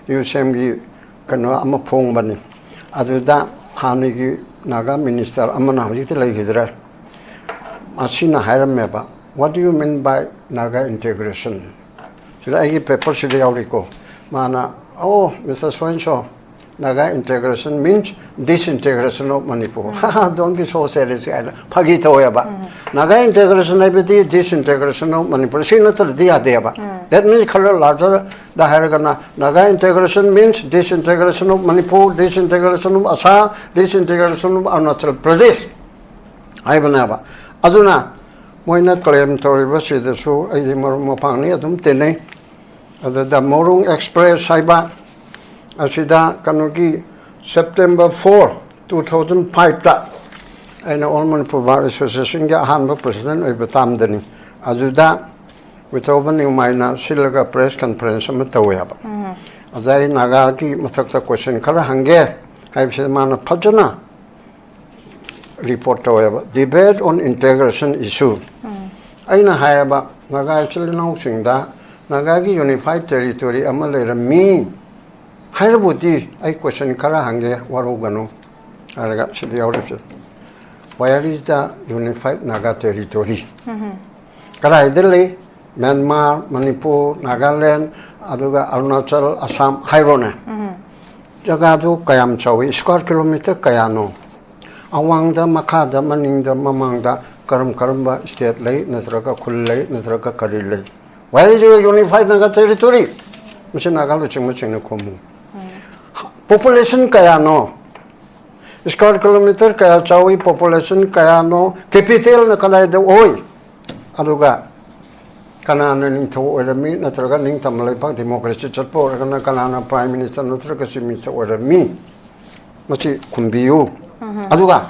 USMꯒꯤ ꯀꯩꯅꯣ ꯑꯃ ꯐꯣꯡꯕꯅꯤ꯫ ꯑꯗꯨꯗ ꯍꯥꯟꯅꯒꯤ ꯅꯥꯒꯥ minister ꯑꯃꯅ, ꯍꯧꯖꯤꯛꯇꯤ ꯂꯩꯈꯤꯗ꯭ꯔꯦ, ꯑꯁꯤꯅ ꯍꯥꯏꯔꯝꯃꯦꯕ, "What do you mean by Naga integration?" ꯁꯤꯗ ꯑꯩꯒꯤ paperꯁꯤꯗ ꯌꯥꯎꯔꯤꯀꯣ꯫ ꯃꯥꯅ, "Oh, Mister So and so, Naga integration means disintegration of Manipur." "Don't be so serious" ꯍꯥꯏꯅ ꯐꯥꯒꯤ ꯇꯧꯋꯦꯕ꯫ Naga integration ꯍꯥꯏꯕꯗꯤ disintegration of Manipur, ꯁꯤ ꯅꯠꯇ꯭ꯔꯗꯤ ꯌꯥꯗꯦꯕ꯫ That means ꯈꯔ largerꯗ ꯍꯥꯏꯔꯒꯅ, "Naga integration means disintegration of Manipur, disintegration of Assam, disintegration of Arunachal Pradesh" ꯍꯥꯏꯕꯅꯦꯕ꯫ ꯑꯗꯨꯅ ꯃꯣꯏꯅ claim ꯇꯧꯔꯤꯕꯁꯤꯗꯁꯨ ꯑꯩꯗꯤ ꯃꯔꯨꯞ ꯃꯄꯥꯡꯅꯤ, ꯑꯗꯨꯝ ꯇꯤꯟꯅꯩ꯫ ꯑꯗꯨꯗ ꯃꯣꯔꯨꯡ Express ꯍꯥꯏꯕ ꯑꯁꯤꯗ ꯀꯩꯅꯣꯒꯤ September four, two thousand fiveꯇ ꯑꯩꯅ All Manipur Bar Associationꯒꯤ ꯑꯍꯥꯟꯕ president ꯑꯣꯏꯕ ꯇꯥꯝꯗꯅꯤ꯫ ꯑꯗꯨꯗ ꯋꯤꯊꯧꯕ ꯅꯤꯎꯃꯥꯏꯅ ꯁꯤꯜꯂꯒ press conference ꯑꯃ ꯇꯧꯋꯦ ꯍꯥꯏꯕ꯫ ꯑꯗ ꯑꯩ ꯅꯥꯒꯥꯒꯤ ꯃꯊꯛꯇ question ꯈꯔ ꯍꯪꯒꯦ ꯍꯥꯏꯕꯁꯤꯗ ꯃꯥꯅ ꯐꯖꯅ ꯔꯤꯄꯣꯔꯠ ꯇꯧꯋꯦꯕ, Debate on Integration Issue꯫ ꯑꯩꯅ ꯍꯥꯏꯌꯦꯕ, ꯅꯥꯒꯥ ꯏꯆꯤꯜ ꯏꯅꯥꯎꯁꯤꯡꯗ ꯅꯥꯒꯥꯒꯤ ꯌꯨꯅꯤꯐꯥꯏꯠ ꯇꯦꯔꯤꯇꯣꯔꯤ ꯑꯃ ꯂꯩꯔꯝꯃꯤ ꯍꯥꯏꯔꯕꯨꯗꯤ ꯑꯩ ꯀꯣꯏꯁꯟ ꯈꯔ ꯍꯪꯒꯦ, ꯋꯥꯔꯧꯒꯅꯨ ꯍꯥꯏꯔꯒ ꯁꯤꯗ ꯌꯥꯎꯔꯤꯕꯁꯦ, Where is the unified Naga territory? ꯀꯗꯥꯏꯗ ꯂꯩ? ꯃ꯭ꯌꯥꯟꯃꯥꯔ, ꯃꯅꯤꯄꯨꯔ, ꯅꯥꯒꯥꯂꯦꯟ, ꯑꯗꯨꯒ ꯑꯔꯨꯅꯥꯆꯜ, ꯑꯁꯥꯝ ꯍꯥꯏꯔꯣꯅꯦ꯫ ꯖꯒꯥꯗꯨ ꯀꯌꯥꯝ ꯆꯥꯎꯏ? ꯁ꯭ꯀ꯭ꯋꯥꯔ ꯀꯤꯂꯣꯃꯤꯇꯔ ꯀꯌꯥꯅꯣ? ꯑꯋꯥꯡꯗ, ꯃꯈꯥꯗ, ꯃꯅꯤꯡꯗ, ꯃꯃꯥꯡꯗ ꯀꯔꯝ ꯀꯔꯝꯕ ꯁ꯭ꯇꯦꯠ ꯂꯩ, ꯅꯠꯇ꯭ꯔꯒ ꯈꯨꯜ ꯂꯩ, ꯅꯠꯇ꯭ꯔꯒ ꯀꯔꯤ ꯂꯩ? Where is your unified Naga territory? ꯃꯁꯤ ꯅꯥꯒꯥ ꯂꯨꯆꯤꯡꯕꯁꯤꯡꯅ ꯈꯨꯝꯃꯨ꯫ ꯄꯣꯄꯨꯂꯦꯁꯟ ꯀꯌꯥꯅꯣ? ꯁ꯭ꯀ꯭ꯋꯥꯔ ꯀꯤꯂꯣꯃꯤꯇꯔ ꯀꯌꯥ ꯆꯥꯎꯏ? ꯄꯣꯄꯨꯂꯦꯁꯟ ꯀꯌꯥꯅꯣ? ꯀꯦꯄꯤꯇꯦꯜꯅ ꯀꯗꯥꯏꯗ ꯑꯣꯏ? ꯑꯗꯨꯒ ꯀꯅꯥꯅ ꯅꯤꯡꯊꯧ ꯑꯣꯏꯔꯝꯃꯤ? ꯅꯠꯇ꯭ꯔꯒ ꯅꯤꯡꯇꯝꯕ ꯂꯩꯕꯥꯛ ꯗꯤꯃꯣꯀ꯭ꯔꯦꯁꯤ ꯆꯠꯄ ꯑꯣꯏꯔꯒꯅ ꯀꯅꯥꯅ ꯄ꯭ꯔꯥꯏꯝ ꯃꯤꯅꯤꯁꯇꯔ ꯅꯠꯇ꯭ꯔꯒ ꯆꯤꯐ ꯃꯤꯅꯤꯁꯇꯔ ꯑꯣꯏꯔꯝꯃꯤ? ꯃꯁꯤ ꯈꯨꯝꯕꯤꯌꯨ꯫ ꯑꯗꯨꯒ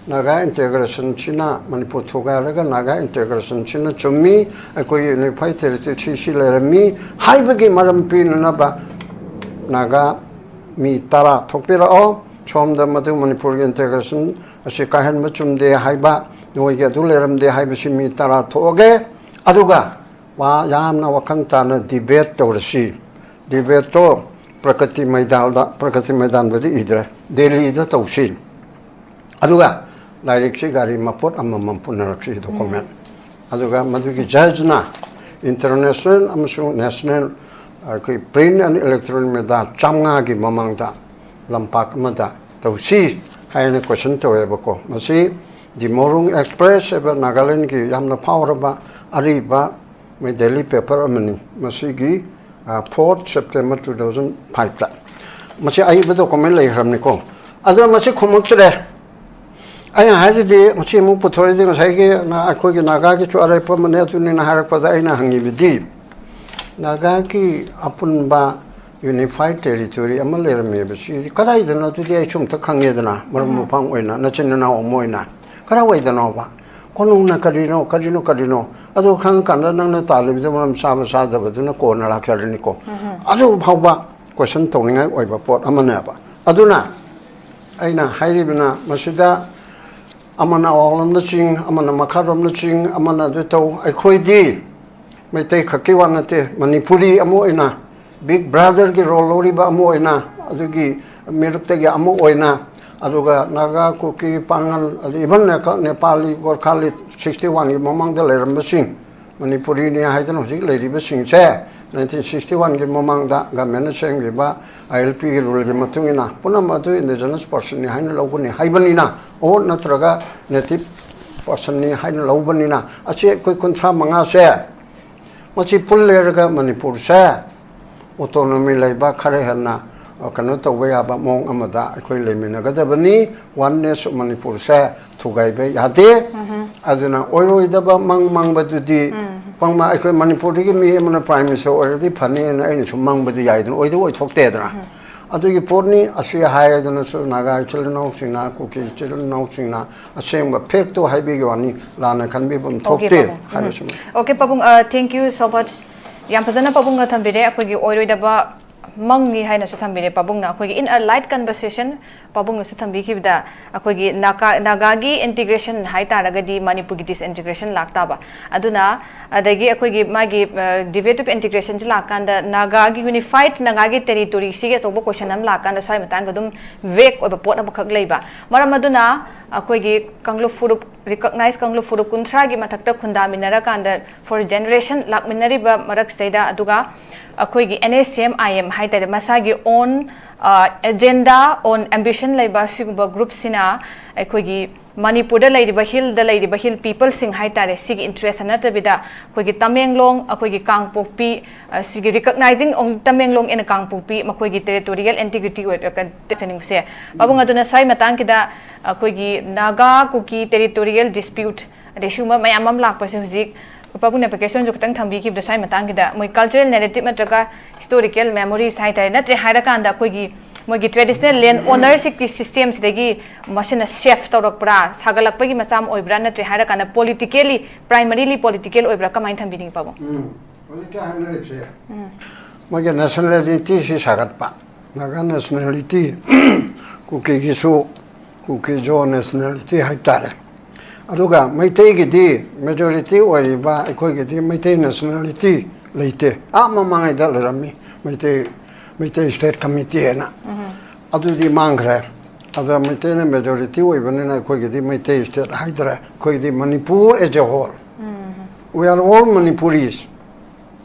ꯅꯥꯒꯥ ꯏꯟꯇꯦꯒ꯭ꯔꯦꯁꯟꯁꯤꯅ, ꯃꯅꯤꯄꯨꯔ ꯊꯨꯒꯥꯏꯔꯒ ꯅꯥꯒꯥ ꯏꯟꯇꯦꯒ꯭ꯔꯦꯁꯟꯁꯤꯅ ꯆꯨꯝꯃꯤ, ꯑꯩꯈꯣꯏꯒꯤ ꯌꯨꯅꯤꯐꯥꯏꯠ ꯇꯦꯔꯤꯇꯣꯔꯤ ꯁꯤ ꯂꯩꯔꯝꯃꯤ ꯍꯥꯏꯕꯒꯤ ꯃꯔꯝ ꯄꯤꯅꯅꯕ ꯅꯥꯒꯥ ꯃꯤ ꯇꯔꯥ ꯊꯣꯛꯄꯤꯔꯛꯑꯣ꯫ ꯁꯣꯝꯗ ꯃꯗꯨ ꯃꯅꯤꯄꯨꯔꯒꯤ ꯏꯟꯇꯦꯒ꯭ꯔꯦꯁꯟ ꯑꯁꯤ ꯀꯥꯏꯍꯟꯕ ꯆꯨꯝꯗꯦ ꯍꯥꯏꯕ, ꯅꯣꯏꯒꯤ ꯑꯗꯨ ꯂꯩꯔꯝꯗꯦ ꯍꯥꯏꯕꯁꯤ ꯃꯤ ꯇꯔꯥ ꯊꯣꯛꯑꯒꯦ꯫ ꯑꯗꯨꯒ ꯋꯥ ꯌꯥꯝꯅ ꯋꯥꯈꯜ ꯇꯥꯅ ꯗꯤꯕꯦꯠ ꯇꯧꯔꯁꯤ꯫ ꯗꯤꯕꯦꯠꯇꯣ ꯄ꯭ꯔꯒꯇꯤ ꯃꯩꯗꯥꯟꯗ, ꯄ꯭ꯔꯒꯇꯤ ꯃꯩꯗꯥꯟꯗꯗꯤ ꯏꯗ꯭ꯔꯦ, ꯗꯦꯜꯂꯤꯗ ꯇꯧꯁꯤ꯫ ꯑꯗꯨꯒ ꯂꯥꯏꯔꯤꯛꯁꯤ ꯒꯥꯔꯤ ꯃꯄꯣꯠ ꯑꯃꯃꯝ ꯄꯨꯅꯔꯛꯁꯤ, ꯗꯣꯀꯨꯃꯦꯟ꯫ ꯑꯗꯨꯒ ꯃꯗꯨꯒꯤ ꯖꯖꯅ ꯏꯟꯇꯔꯅꯦꯁꯅꯦꯜ ꯑꯃꯁꯨꯡ ꯅꯦꯁꯅꯦꯜ ꯑꯩꯈꯣꯏ ꯄ꯭ꯔꯤꯟ ꯑꯦꯟ ꯏꯂꯦꯛꯇ꯭ꯔꯣꯅꯤꯛ ꯃꯦꯗꯤꯌꯥ ꯆꯥꯝꯃꯉꯥꯒꯤ ꯃꯃꯥꯡꯗ ꯂꯝꯄꯥꯛ ꯑꯃꯗ ꯇꯧꯁꯤ ꯍꯥꯏꯅ ꯀꯣꯏꯁꯟ ꯇꯧꯋꯦꯕꯀꯣ꯫ ꯃꯁꯤ ꯗꯤꯃꯣꯔꯨꯡ ꯑꯦꯛꯁꯄ꯭ꯔꯦꯁ ꯍꯥꯏꯕ ꯅꯥꯒꯥꯂꯦꯟꯒꯤ ꯌꯥꯝꯅ ꯐꯥꯎꯔꯕ ꯑꯔꯤꯕ ꯃꯣꯏ ꯗꯦꯂꯤ ꯄꯦꯄꯔ ꯑꯃꯅꯤ꯫ ꯃꯁꯤꯒꯤ ꯐꯣꯔꯠ ꯁꯦꯞꯇꯦꯝꯕꯔ ꯇꯨ ꯊꯥꯎꯖꯟ ꯐꯥꯏꯚꯇ꯫ ꯃꯁꯤ ꯑꯏꯕ ꯗꯣꯀꯨꯃꯦꯟ ꯂꯩꯈ꯭ꯔꯕꯅꯤꯀꯣ꯫ ꯑꯗꯨꯅ ꯃꯁꯤ ꯈꯨꯝꯃꯛꯇ꯭ꯔꯦ꯫ ꯑꯩꯅ ꯍꯥꯏꯔꯤꯗꯤ, ꯃꯁꯤ ꯑꯃꯨꯛ ꯄꯨꯊꯣꯔꯛꯏꯗꯤ, ꯉꯁꯥꯏꯒꯤ ꯅ-, ꯑꯩꯈꯣꯏꯒꯤ ꯅꯥꯒꯥꯒꯤꯁꯨ ꯑꯔꯦꯞꯄ ꯑꯃꯅꯦ ꯑꯗꯨꯅꯤꯅ ꯍꯥꯏꯔꯛꯄꯗ ꯑꯩꯅ ꯍꯪꯉꯤꯕꯗꯤ, ꯅꯥꯒꯥꯒꯤ ꯑꯄꯨꯟꯕ ꯌꯨꯅꯤꯐꯥꯏꯠ ꯇꯦꯔꯤꯇꯣꯔꯤ ꯑꯃ ꯂꯩꯔꯝꯃꯦꯕ꯫ ꯁꯤꯗꯤ ꯀꯗꯥꯏꯗꯅꯣ? ꯑꯗꯨꯗꯤ ꯑꯩꯁꯨ ꯑꯝꯇ ꯈꯪꯉꯦꯗꯅ, ꯃꯔꯨꯞ ꯎꯝ꯫ ꯃꯄꯥꯡ ꯑꯣꯏꯅ, ꯅꯆꯤꯟ ꯅꯅꯥꯎ ꯑꯃ ꯑꯣꯏꯅ꯫ ꯀꯗꯥꯏꯋꯥꯏꯗꯅꯣꯕ? ꯀꯣꯅꯨꯡꯅ ꯀꯔꯤꯅꯣ, ꯀꯔꯤꯅꯣ, ꯀꯔꯤꯅꯣ? ꯑꯗꯨ ꯈꯪꯉꯀꯥꯟꯗ ꯅꯪꯅ ꯇꯥꯜꯂꯤꯕꯗꯨ ꯃꯔꯝ ꯆꯥꯕ ꯆꯥꯗꯕꯗꯨꯅ ꯀꯣꯟꯅ ꯂꯥꯛꯆꯔꯅꯤꯀꯣ꯫ ꯎꯝ꯫ ꯑꯗꯨ ꯐꯥꯎꯕ ꯀꯣꯏꯁꯟ ꯇꯧꯅꯤꯡꯉꯥꯏ ꯑꯣꯏꯕ ꯄꯣꯠ ꯑꯃꯅꯦꯕ꯫ ꯑꯗꯨꯅ ꯑꯩꯅ ꯍꯥꯏꯔꯤꯕꯅ ꯃꯁꯤꯗ ꯑꯃꯅ ꯑꯋꯥꯡꯂꯣꯝꯗ ꯆꯤꯡ, ꯑꯃꯅ ꯃꯈꯥꯔꯣꯝꯗ ꯆꯤꯡ, ꯑꯃꯅ ꯑꯗꯨ ꯇꯧ꯫ ꯑꯩꯈꯣꯏꯗꯤ ꯃꯩꯇꯩ ꯈꯛꯀꯤ ꯋꯥ ꯅꯠꯇꯦ, ꯃꯅꯤꯄꯨꯔꯤ ꯑꯃ ꯑꯣꯏꯅ, ꯕꯤꯒ ꯕ꯭ꯔꯥꯗꯔꯒꯤ ꯔꯣꯜ ꯂꯧꯔꯤꯕ ꯑꯃ ꯑꯣꯏꯅ, ꯑꯗꯨꯒꯤ ꯃꯤꯔꯛꯇꯒꯤ ꯑꯃ ꯑꯣꯏꯅ, ꯑꯗꯨꯒ ꯅꯥꯒꯥ, ꯀꯨꯀꯤ, ꯄꯥꯉꯜ, ꯑꯗꯨ ꯏꯚꯟ ꯅꯦꯄꯥꯂꯤ, ꯒꯣꯔꯈꯥꯂꯤ, ꯁꯤꯛꯁꯇꯤ ꯋꯥꯟꯒꯤ ꯃꯃꯥꯡꯗ ꯂꯩꯔꯝꯕꯁꯤꯡ, ꯃꯅꯤꯄꯨꯔꯤꯅꯤ ꯍꯥꯏꯗꯅ ꯍꯧꯖꯤꯛ ꯂꯩꯔꯤꯕꯁꯤꯡꯁꯦ, ꯅꯥꯏꯟꯇꯤꯟ ꯁꯤꯛꯁꯇꯤ ꯋꯥꯟꯒꯤ ꯃꯃꯥꯡꯗ ꯒꯃꯦꯟꯅ ꯁꯦꯝꯈꯤꯕ ꯑꯥꯏ ꯑꯦꯜ ꯄꯤꯒꯤ ꯔꯨꯜꯒꯤ ꯃꯇꯨꯡ ꯏꯟꯅ ꯄꯨꯝꯅꯃꯛ ꯑꯗꯨ ꯏꯟꯗꯤꯖꯤꯅꯁ ꯄꯔꯁꯟꯅꯤ ꯍꯥꯏꯅ ꯂꯧꯒꯅꯤ ꯍꯥꯏꯕꯅꯤꯅ, ꯑꯣ ꯅꯠꯇ꯭ꯔꯒ ꯅꯦꯇꯤꯚ ꯄꯔꯁꯟꯅꯤ ꯍꯥꯏꯅ ꯂꯧꯕꯅꯤꯅ, ꯑꯁꯤ ꯑꯩꯈꯣꯏ ꯀꯨꯟꯊ꯭ꯔꯥ ꯃꯉꯥꯁꯦ ꯃꯁꯤ ꯄꯨꯜꯂꯦꯔꯒ ꯃꯅꯤꯄꯨꯔꯁꯦ ꯑꯣꯇꯣꯅꯣꯃꯤ ꯂꯩꯕ ꯈꯔ ꯍꯦꯟꯅ, ꯑ, ꯀꯩꯅꯣ ꯇꯧꯕ ꯌꯥꯕ ꯃꯑꯣꯡ ꯑꯃꯗ ꯑꯩꯈꯣꯏ ꯂꯩꯃꯤꯟꯅꯒꯗꯕꯅꯤ꯫ ꯋꯥꯟꯅꯦꯁ ꯃꯅꯤꯄꯨꯔꯁꯦ ꯊꯨꯒꯥꯏꯕ ꯌꯥꯗꯦ꯫ ꯑꯗꯨꯅ ꯑꯣꯏꯔꯣꯏꯗꯕ ꯃꯪ ꯃꯪꯕꯗꯨꯗꯤ ꯄꯪꯕ꯫ ꯑꯩꯈꯣꯏ ꯃꯅꯤꯄꯨꯔꯗꯒꯤ ꯃꯤ ꯑꯃꯅ ꯄ꯭ꯔꯥꯏꯝ ꯃꯤꯅꯤꯁꯇꯔ ꯑꯣꯏꯔꯗꯤ ꯐꯅꯤꯅ ꯑꯩꯅꯁꯨ ꯃꯪꯕꯗꯤ ꯌꯥꯏꯗꯅ, ꯑꯣꯏꯗꯤ ꯑꯣꯏꯊꯣꯛꯇꯦꯗꯅ꯫ ꯑꯗꯨꯒꯤ ꯄꯣꯠꯅꯤ꯫ ꯑꯁꯤ ꯍꯥꯏꯗꯅꯁꯨ ꯅꯥꯒꯥ ꯏꯆꯤꯜ ꯏꯅꯥꯎꯁꯤꯡꯅ, ꯀꯨꯀꯤ ꯏꯆꯤꯜ ꯏꯅꯥꯎꯁꯤꯡꯅ ꯑꯁꯦꯡꯕ ꯐꯦꯛꯇꯣ ꯍꯥꯏꯕꯤꯒꯤ ꯋꯥꯅꯤ, ꯂꯥꯟꯅ ꯈꯟꯕꯤꯐꯝ ꯑꯣꯀꯦ, ꯊꯣꯛꯇꯦ ꯄꯥꯕꯨꯡ꯫ ꯎꯝ꯫ ꯍꯥꯏꯕꯁꯤꯃ꯫ ꯑꯣꯀꯦ, ꯄꯥꯕꯨꯡ, ꯑ, thank you so much꯫ ꯌꯥꯝ ꯐꯖꯅ ꯄꯥꯕꯨꯡꯅ ꯊꯝꯕꯤꯔꯦ꯫ ꯑꯩꯈꯣꯏꯒꯤ ꯑꯣꯏꯔꯣꯏꯗꯕ ꯃꯪꯅꯤ ꯍꯥꯏꯅꯁꯨ ꯊꯝꯕꯤꯔꯦ ꯄꯥꯕꯨꯡꯅ꯫ ꯑꯩꯈꯣꯏꯒꯤ in a light conversation ꯄꯥꯕꯨꯡꯅꯁꯨ ꯊꯝꯕꯤꯈꯤꯕꯗ, ꯑꯩꯈꯣꯏꯒꯤ ꯅꯥꯒꯥ-, ꯅꯥꯒꯥꯒꯤ integration ꯍꯥꯏ ꯇꯥꯔꯒꯗꯤ ꯃꯅꯤꯄꯨꯔꯒꯤ disintegration ꯂꯥꯛꯇꯥꯕ꯫ ꯑꯗꯨꯅ ꯑꯗꯒꯤ ꯑꯩꯈꯣꯏꯒꯤ ꯃꯥꯒꯤ, ꯑ, debate of integrationꯁꯤ ꯂꯥꯛꯀꯥꯟꯗ ꯅꯥꯒꯥꯒꯤ unified ꯅꯥꯒꯥꯒꯤ territoryꯁꯤꯒꯤ ꯑꯆꯧꯕ question ꯑꯃ ꯂꯥꯛꯀꯥꯟꯗ ꯁ꯭ꯋꯥꯏ ꯃꯇꯥꯡꯗ ꯑꯗꯨꯝ vague ꯑꯣꯏꯕ ꯄꯣꯠ ꯑꯃꯈꯛ ꯂꯩꯕ꯫ ꯃꯔꯝ ꯑꯗꯨꯅ ꯑꯩꯈꯣꯏꯒꯤ ꯀꯥꯡꯂꯨꯞ ꯐꯨꯔꯨꯞ, recognized ꯀꯥꯡꯂꯨꯞ ꯐꯨꯔꯨꯞ ꯀꯨꯟꯊ꯭ꯔꯥꯒꯤ ꯃꯊꯛꯇ ꯈꯨꯟꯗꯥꯃꯤꯟꯅꯔꯀꯥꯟꯗ for generation ꯂꯥꯛꯃꯤꯟꯅꯔꯤꯕ ꯃꯔꯛꯁꯤꯗꯩꯗ, ꯑꯗꯨꯒ ꯑꯩꯈꯣꯏꯒꯤ N S C M I M ꯍꯥꯏ ꯇꯥꯔꯦ, ꯃꯁꯥꯒꯤ own, ꯑ, agenda, own ambition ꯂꯩꯕ ꯁꯤꯒꯨꯝꯕ groupꯁꯤꯅ ꯑꯩꯈꯣꯏꯒꯤ ꯃꯅꯤꯄꯨꯔꯗ ꯂꯩꯔꯤꯕ, hillꯗ ꯂꯩꯔꯤꯕ hill peopleꯁꯤꯡ ꯍꯥꯏ ꯇꯥꯔꯦ, ꯁꯤꯒꯤ interest ꯅꯠꯇꯕꯤꯗ ꯑꯩꯈꯣꯏꯒꯤ ꯇꯃꯦꯡꯂꯣꯡ, ꯑꯩꯈꯣꯏꯒꯤ ꯀꯥꯡꯄꯣꯛꯄꯤ, ꯑ, ꯁꯤꯒꯤ recognizing only ꯇꯃꯦꯡꯂꯣꯡ and ꯀꯥꯡꯄꯣꯛꯄꯤ ꯃꯈꯣꯏꯒꯤ territorial integrity ꯑꯣꯏꯔꯒ ꯆꯠꯆꯅꯤꯡꯕꯁꯦ꯫ ꯄꯥꯕꯨꯡ, ꯑꯗꯨꯅ ꯁ꯭ꯋꯥꯏ ꯃꯇꯥꯡꯁꯤꯗ ꯑꯩꯈꯣꯏꯒꯤ ꯅꯥꯒꯥ ꯀꯨꯀꯤ territorial dispute ꯑꯗꯩ ꯁꯤꯒꯨꯝꯕ ꯃꯌꯥꯝ ꯑꯃ ꯂꯥꯛꯄꯁꯦ ꯍꯧꯖꯤꯛ ꯄꯥꯕꯨꯡꯅ ꯄꯦꯀꯦꯁꯟꯁꯨ ꯈꯤꯇꯪ ꯊꯝꯕꯤꯈꯤꯕꯗꯣ ꯁ꯭ꯋꯥꯏ ꯃꯇꯥꯡꯁꯤꯗ ꯃꯣꯏ cultural narrative ꯅꯠꯇ꯭ꯔꯒ historical memories ꯍꯥꯏ ꯇꯥꯔꯦ, ꯅꯠꯇ꯭ꯔꯦ ꯍꯥꯏꯔꯀꯥꯟꯗ ꯑꯩꯈꯣꯏꯒꯤ ꯃꯣꯏꯒꯤ traditional land ownershipꯀꯤ systemꯁꯤꯗꯒꯤ ꯃꯁꯤꯅ shape ꯇꯧꯔꯛꯄ꯭ꯔꯥ, ꯁꯥꯒꯠꯂꯛꯄꯒꯤ ꯃꯆꯥ ꯑꯃ ꯑꯣꯏꯕ꯭ꯔꯥ, ꯅꯠꯇ꯭ꯔꯦ ꯍꯥꯏꯔꯀꯥꯟꯗ politically, primarily political ꯑꯣꯏꯕ꯭ꯔꯥ, ꯀꯃꯥꯏꯅ ꯊꯝꯕꯤꯅꯤꯡꯉꯤ ꯄꯥꯕꯨꯡ? ꯎꯝ, ꯍꯧꯖꯤꯛꯀꯤ ꯍꯥꯏꯅꯔꯤꯁꯦ ꯃꯣꯏꯒꯤ nationalityꯁꯤ ꯁꯥꯒꯠꯄ, ꯅꯥꯒꯥ nationality, ꯀꯨꯀꯤꯒꯤꯁꯨ ꯀꯨꯀꯤ ꯖꯣ ꯅꯦꯁꯅꯦꯂꯤꯇꯤ ꯍꯥꯏꯕ ꯇꯥꯔꯦ꯫ ꯑꯗꯨꯒ ꯃꯩꯇꯩꯒꯤꯗꯤ ꯃꯦꯖꯣꯔꯤꯇꯤ ꯑꯣꯏꯔꯤꯕ ꯑꯩꯈꯣꯏꯒꯤꯗꯤ ꯃꯩꯇꯩ ꯅꯦꯁꯅꯦꯂꯤꯇꯤ ꯂꯩꯇꯦ꯫ ꯑꯥ ꯃꯃꯥꯡꯉꯩꯗ ꯂꯩꯔꯝꯃꯤ ꯃꯩꯇꯩ, ꯃꯩꯇꯩ ꯁ꯭ꯇꯦꯠ ꯀꯃꯤꯇꯤ ꯍꯥꯏꯅ꯫ ꯑꯗꯨꯗꯤ ꯃꯥꯡꯈ꯭ꯔꯦ꯫ ꯑꯗ ꯃꯩꯇꯩꯅ ꯃꯦꯖꯣꯔꯤꯇꯤ ꯑꯣꯏꯕꯅꯤꯅ ꯑꯩꯈꯣꯏꯒꯤꯗꯤ ꯃꯩꯇꯩ ꯁ꯭ꯇꯦꯠ ꯍꯥꯏꯗ꯭ꯔꯦ, ꯑꯩꯈꯣꯏꯒꯤꯗꯤ Manipur as a whole꯫ We are all Manipuris꯫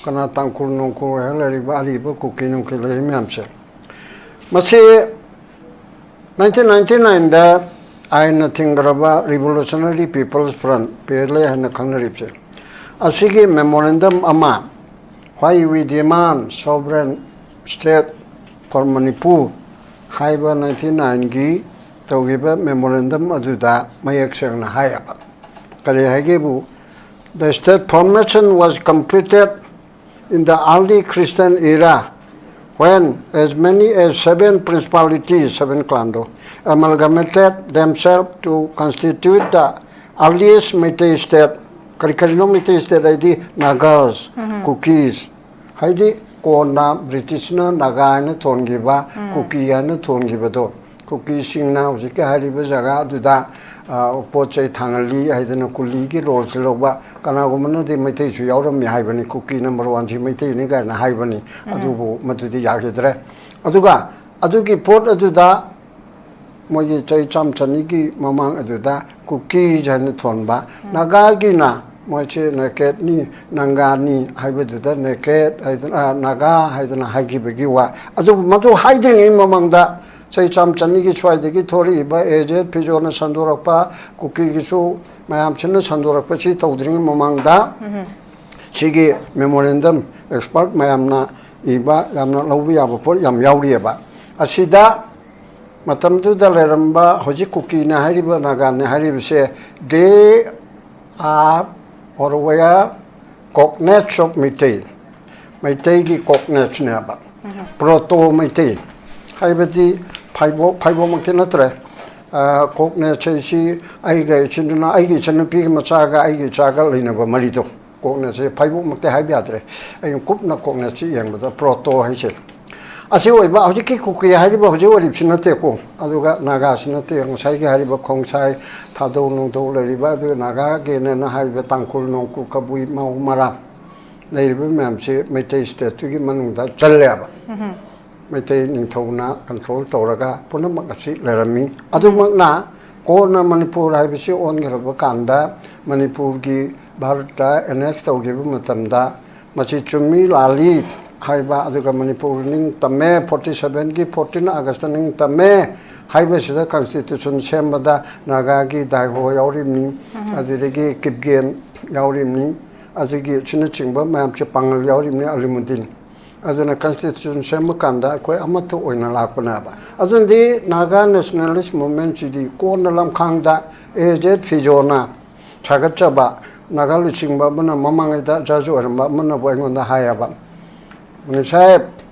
ꯀꯅꯥ ꯇꯥꯡꯈꯨꯜ ꯅꯨꯡꯈꯨꯜ ꯍꯦꯛ ꯂꯩꯔꯤꯕ ꯑꯔꯤꯕ ꯀꯨꯀꯤ ꯅꯨꯡꯀꯤ ꯂꯩꯔꯤ ꯃꯌꯥꯝꯁꯦ, ꯃꯁꯤ ꯅꯥꯏꯟꯇꯤꯟ ꯅꯥꯏꯟꯇꯤ ꯅꯥꯏꯟꯗ ꯑꯥꯏꯟꯅ ꯊꯤꯡꯈ꯭ꯔꯕ Revolutionary People's Front, P L A ꯍꯥꯏꯅ ꯈꯪꯅꯔꯤꯕꯁꯦ, ꯑꯁꯤꯒꯤ ꯃꯦꯃꯣꯔꯦꯟꯗꯝ ꯑꯃ, Why We Demand Sovereign State for Manipur ꯍꯥꯏꯕ ꯅꯥꯏꯟꯇꯤ ꯅꯥꯏꯟꯒꯤ ꯇꯧꯈꯤꯕ ꯃꯦꯃꯣꯔꯦꯟꯗꯝ ꯑꯗꯨꯗ ꯃꯌꯦꯛ ꯁꯦꯡꯅ ꯍꯥꯏꯌꯦꯕ꯫ ꯀꯔꯤ ꯍꯥꯏꯒꯦꯕꯨ, The state formation was completed in the early Christian era, when as many as seven principalities, seven clando, amalgamated themselves to constitute the earliest Meitei state꯫ ꯀꯔꯤ ꯀꯔꯤꯅꯣ ꯃꯩꯇꯩ ꯁ꯭ꯇꯦꯠ ꯍꯥꯏꯗꯤ? Nagas, Kukis꯫ ꯍꯥꯏꯗꯤ ꯀꯣꯟꯅ ꯕ꯭ꯔꯤꯇꯤꯁꯅ ꯅꯥꯒꯥ ꯍꯥꯏꯅ ꯊꯣꯟꯈꯤꯕ, ꯀꯨꯀꯤ ꯍꯥꯏꯅ ꯊꯣꯟꯈꯤꯕꯗꯣ, ꯀꯨꯀꯤꯁꯤꯡꯅ ꯍꯧꯖꯤꯛꯀꯤ ꯍꯥꯏꯔꯤꯕ ꯖꯒꯥ ꯑꯗꯨꯗ, ꯑ, ꯄꯣꯠ ꯆꯩ ꯊꯥꯡꯍꯜꯂꯤ ꯍꯥꯏꯗꯅ ꯀꯨꯂꯤꯒꯤ ꯔꯣꯜꯁꯦ ꯂꯧꯕ꯫ ꯀꯅꯥꯒꯨꯝꯕꯅꯗꯤ ꯃꯩꯇꯩꯁꯨ ꯌꯥꯎꯔꯝꯃꯤ ꯍꯥꯏꯕꯅꯤ, ꯀꯨꯀꯤ number one ꯁꯤ ꯃꯩꯇꯩꯅꯤ ꯀꯥꯏꯅ ꯍꯥꯏꯕꯅꯤ꯫ ꯑꯗꯨꯕꯨ ꯃꯗꯨꯗꯤ ꯌꯥꯈꯤꯗ꯭ꯔꯦ꯫ ꯑꯗꯨꯒ ꯑꯗꯨꯒꯤ ꯄꯣꯠ ꯑꯗꯨꯗ ꯃꯣꯏꯒꯤ ꯆꯍꯤ ꯆꯥꯝ ꯆꯅꯤꯒꯤ ꯃꯃꯥꯡ ꯑꯗꯨꯗ ꯀꯨꯀꯤꯁ ꯍꯥꯏꯅ ꯊꯣꯟꯕ, ꯅꯥꯒꯥꯒꯤꯅ ꯃꯣꯏꯁꯦ ꯅꯦꯀꯦꯠꯅꯤ, ꯅꯪꯒꯥꯅꯤ ꯍꯥꯏꯕꯗꯨꯗ ꯅꯦꯀꯦꯠ ꯍꯥꯏꯗꯅ, ꯑ, ꯅꯥꯒꯥ ꯍꯥꯏꯗꯅ ꯍꯥꯏꯈꯤꯕꯒꯤ ꯋꯥ꯫ ꯑꯗꯨꯕꯨ ꯃꯗꯨ ꯍꯥꯏꯗ꯭ꯔꯤꯉꯩ ꯃꯃꯥꯡꯗ ꯆꯍꯤ ꯆꯥꯝ ꯆꯅꯤꯒꯤ ꯁ꯭ꯋꯥꯏꯗꯒꯤ ꯊꯣꯔꯛꯏꯕ ꯑꯦ ꯖꯦ ꯐꯤꯖꯣꯅ ꯁꯟꯗꯣꯔꯛꯄ, ꯀꯨꯀꯤꯒꯤꯁꯨ ꯃꯌꯥꯝꯁꯤꯅ ꯁꯟꯗꯣꯔꯛꯄꯁꯤ ꯇꯧꯗ꯭ꯔꯤꯉꯩ ꯃꯃꯥꯡꯗ ꯁꯤꯒꯤ ꯃꯦꯃꯣꯔꯦꯟꯗꯝ ꯑꯦꯛꯁꯄꯥꯔꯠ ꯃꯌꯥꯝꯅ ꯏꯕ ꯌꯥꯝꯅ ꯂꯧꯕ ꯌꯥꯕ ꯄꯣꯠ ꯌꯥꯝ ꯌꯥꯎꯔꯤꯑꯕ꯫ ꯑꯁꯤꯗ ꯃꯇꯝꯗꯨꯗ ꯂꯩꯔꯝꯕ ꯍꯧꯖꯤꯛ ꯀꯨꯀꯤꯅ ꯍꯥꯏꯔꯤꯕ, ꯅꯥꯒꯥꯅꯦ ꯍꯥꯏꯔꯤꯕꯁꯦ, they are or were cognates of Meitei, ꯃꯩꯇꯩꯒꯤ ꯀꯣꯛꯅꯦꯠꯁꯅꯦꯕ꯫ ꯄ꯭ꯔꯣꯇꯣ ꯃꯩꯇꯩ ꯍꯥꯏꯕꯗꯤ ꯐꯥꯏꯕꯣꯛ, ꯐꯥꯏꯕꯣꯛꯃꯛꯇꯤ ꯅꯠꯇ꯭ꯔꯦ꯫ ꯑ, ꯀꯣꯛꯅꯦꯠꯁ ꯍꯥꯏꯁꯤ ꯑꯩꯒ ꯏꯆꯤꯟ ꯏꯅꯥꯎ, ꯑꯩꯒꯤ ꯏꯆꯟꯅꯨꯄꯤꯒꯤ ꯃꯆꯥꯒ ꯑꯩꯒꯤ ꯏꯆꯥꯒ ꯂꯩꯅꯕ ꯃꯔꯤꯗꯣ꯫ ꯀꯣꯛꯅꯦꯠꯁꯦ ꯐꯥꯏꯕꯣꯛꯃꯛꯇꯤ ꯍꯥꯏꯕ ꯌꯥꯗ꯭ꯔꯦ꯫ ꯑꯩꯅ ꯀꯨꯞꯅ ꯀꯣꯛꯅꯦꯠꯁꯤ ꯌꯦꯡꯕꯗ ꯄ꯭ꯔꯣꯇꯣ ꯍꯥꯏꯁꯦ꯫ ꯑꯁꯤ ꯑꯣꯏꯕ ꯍꯧꯖꯤꯛꯀꯤ ꯀꯨꯀꯤ ꯍꯥꯏꯔꯤꯕ ꯍꯧꯖꯤꯛ ꯑꯣꯏꯔꯤꯕꯁꯤ ꯅꯠꯇꯦꯀꯣ꯫ ꯑꯗꯨꯒ ꯅꯥꯒꯥꯁꯤ ꯅꯠꯇꯦ, ꯉꯁꯥꯏꯒꯤ ꯍꯥꯏꯔꯤꯕ ꯈꯣꯡꯁꯥꯏ, ꯊꯥꯗꯧ ꯅꯨꯡꯗꯧ ꯂꯩꯔꯤꯕ, ꯑꯗꯨꯒ ꯅꯥꯒꯥꯒꯤꯅꯦꯅ ꯍꯥꯏꯔꯤꯕ ꯇꯥꯡꯈꯨꯜ, ꯅꯣꯡꯀꯨ, ꯀꯕꯨꯏ, ꯃꯥꯎ, ꯃꯔꯥꯝ ꯂꯩꯔꯤꯕ ꯃꯌꯥꯝꯁꯤ ꯃꯩꯇꯩ ꯁ꯭ꯇꯦꯠꯇꯨꯒꯤ ꯃꯅꯨꯡꯗ ꯆꯜꯂꯦꯕ꯫ ꯃꯩꯇꯩ ꯅꯤꯡꯊꯧꯅ ꯀꯟꯇ꯭ꯔꯣꯜ ꯇꯧꯔꯒ ꯄꯨꯝꯅꯃꯛ ꯑꯁꯤ ꯂꯩꯔꯝꯃꯤ꯫ ꯑꯗꯨꯃꯛꯅ ꯀꯣꯟꯅ ꯃꯅꯤꯄꯨꯔ ꯍꯥꯏꯕꯁꯤ ꯑꯣꯟꯈ꯭ꯔꯕ ꯀꯥꯟꯗ, ꯃꯅꯤꯄꯨꯔꯒꯤ ꯚꯥꯔꯠꯇ ꯑꯦꯅꯦꯛꯁ ꯇꯧꯈꯤꯕ ꯃꯇꯝꯗ, ꯃꯁꯤ ꯆꯨꯝꯃꯤ ꯂꯥꯜꯂꯤ ꯍꯥꯏꯕ, ꯑꯗꯨꯒ ꯃꯅꯤꯄꯨꯔ ꯅꯤꯡꯇꯝꯃꯦ, ꯐꯣꯔꯇꯤ ꯁꯚꯦꯟꯒꯤ ꯐꯣꯔꯇꯤꯟ ꯑꯥꯒꯁꯇ ꯅꯤꯡꯇꯝꯃꯦ ꯍꯥꯏꯕꯁꯤꯗ ꯀꯟꯁꯇꯤꯇ꯭ꯌꯨꯁꯟ ꯁꯦꯝꯕꯗ ꯅꯥꯒꯥꯒꯤ ꯗꯥꯏꯍꯣ ꯌꯥꯎꯔꯤꯕꯅꯤ, ꯑꯗꯨꯗꯒꯤ ꯀꯤꯞꯒꯦꯟ ꯌꯥꯎꯔꯤꯕꯅꯤ, ꯑꯗꯨꯒꯤ ꯑꯁꯤꯅꯆꯤꯡꯕ ꯃꯌꯥꯝꯁꯦ ꯄꯥꯡꯒꯜ ꯌꯥꯎꯔꯤꯕꯅꯤ, ꯑꯂꯤꯃꯨꯗꯤꯟ꯫ ꯑꯗꯨꯅ ꯀꯟꯁꯇꯤꯇ꯭ꯌꯨꯁꯟ ꯁꯦꯝꯕ ꯀꯥꯟꯗ ꯑꯩꯈꯣꯏ ꯑꯃꯠꯇ ꯑꯣꯏꯅ ꯂꯥꯛꯄꯅꯦꯕ꯫ ꯑꯗꯨꯅꯗꯤ ꯅꯥꯒꯥ ꯅꯦꯁꯅꯦꯂꯤꯁ ꯃꯨꯚꯃꯦꯟꯁꯤꯗꯤ ꯀꯣꯟꯅ ꯂꯝꯈꯥꯡꯗ ꯑꯦ ꯖꯦꯠ ꯐꯤꯖꯣꯅ ꯁꯥꯒꯠꯆꯕ ꯅꯥꯒꯥ ꯂꯨꯆꯤꯡꯕ ꯑꯃꯅ, ꯃꯃꯥꯡꯉꯩꯗ ꯖꯖ ꯑꯣꯏꯔꯝꯕ ꯑꯃꯅꯕꯨ ꯑꯩꯉꯣꯟꯗ ꯍꯥꯏꯌꯦꯕ, "ꯃꯅꯤ ꯁꯥꯍꯦꯕ,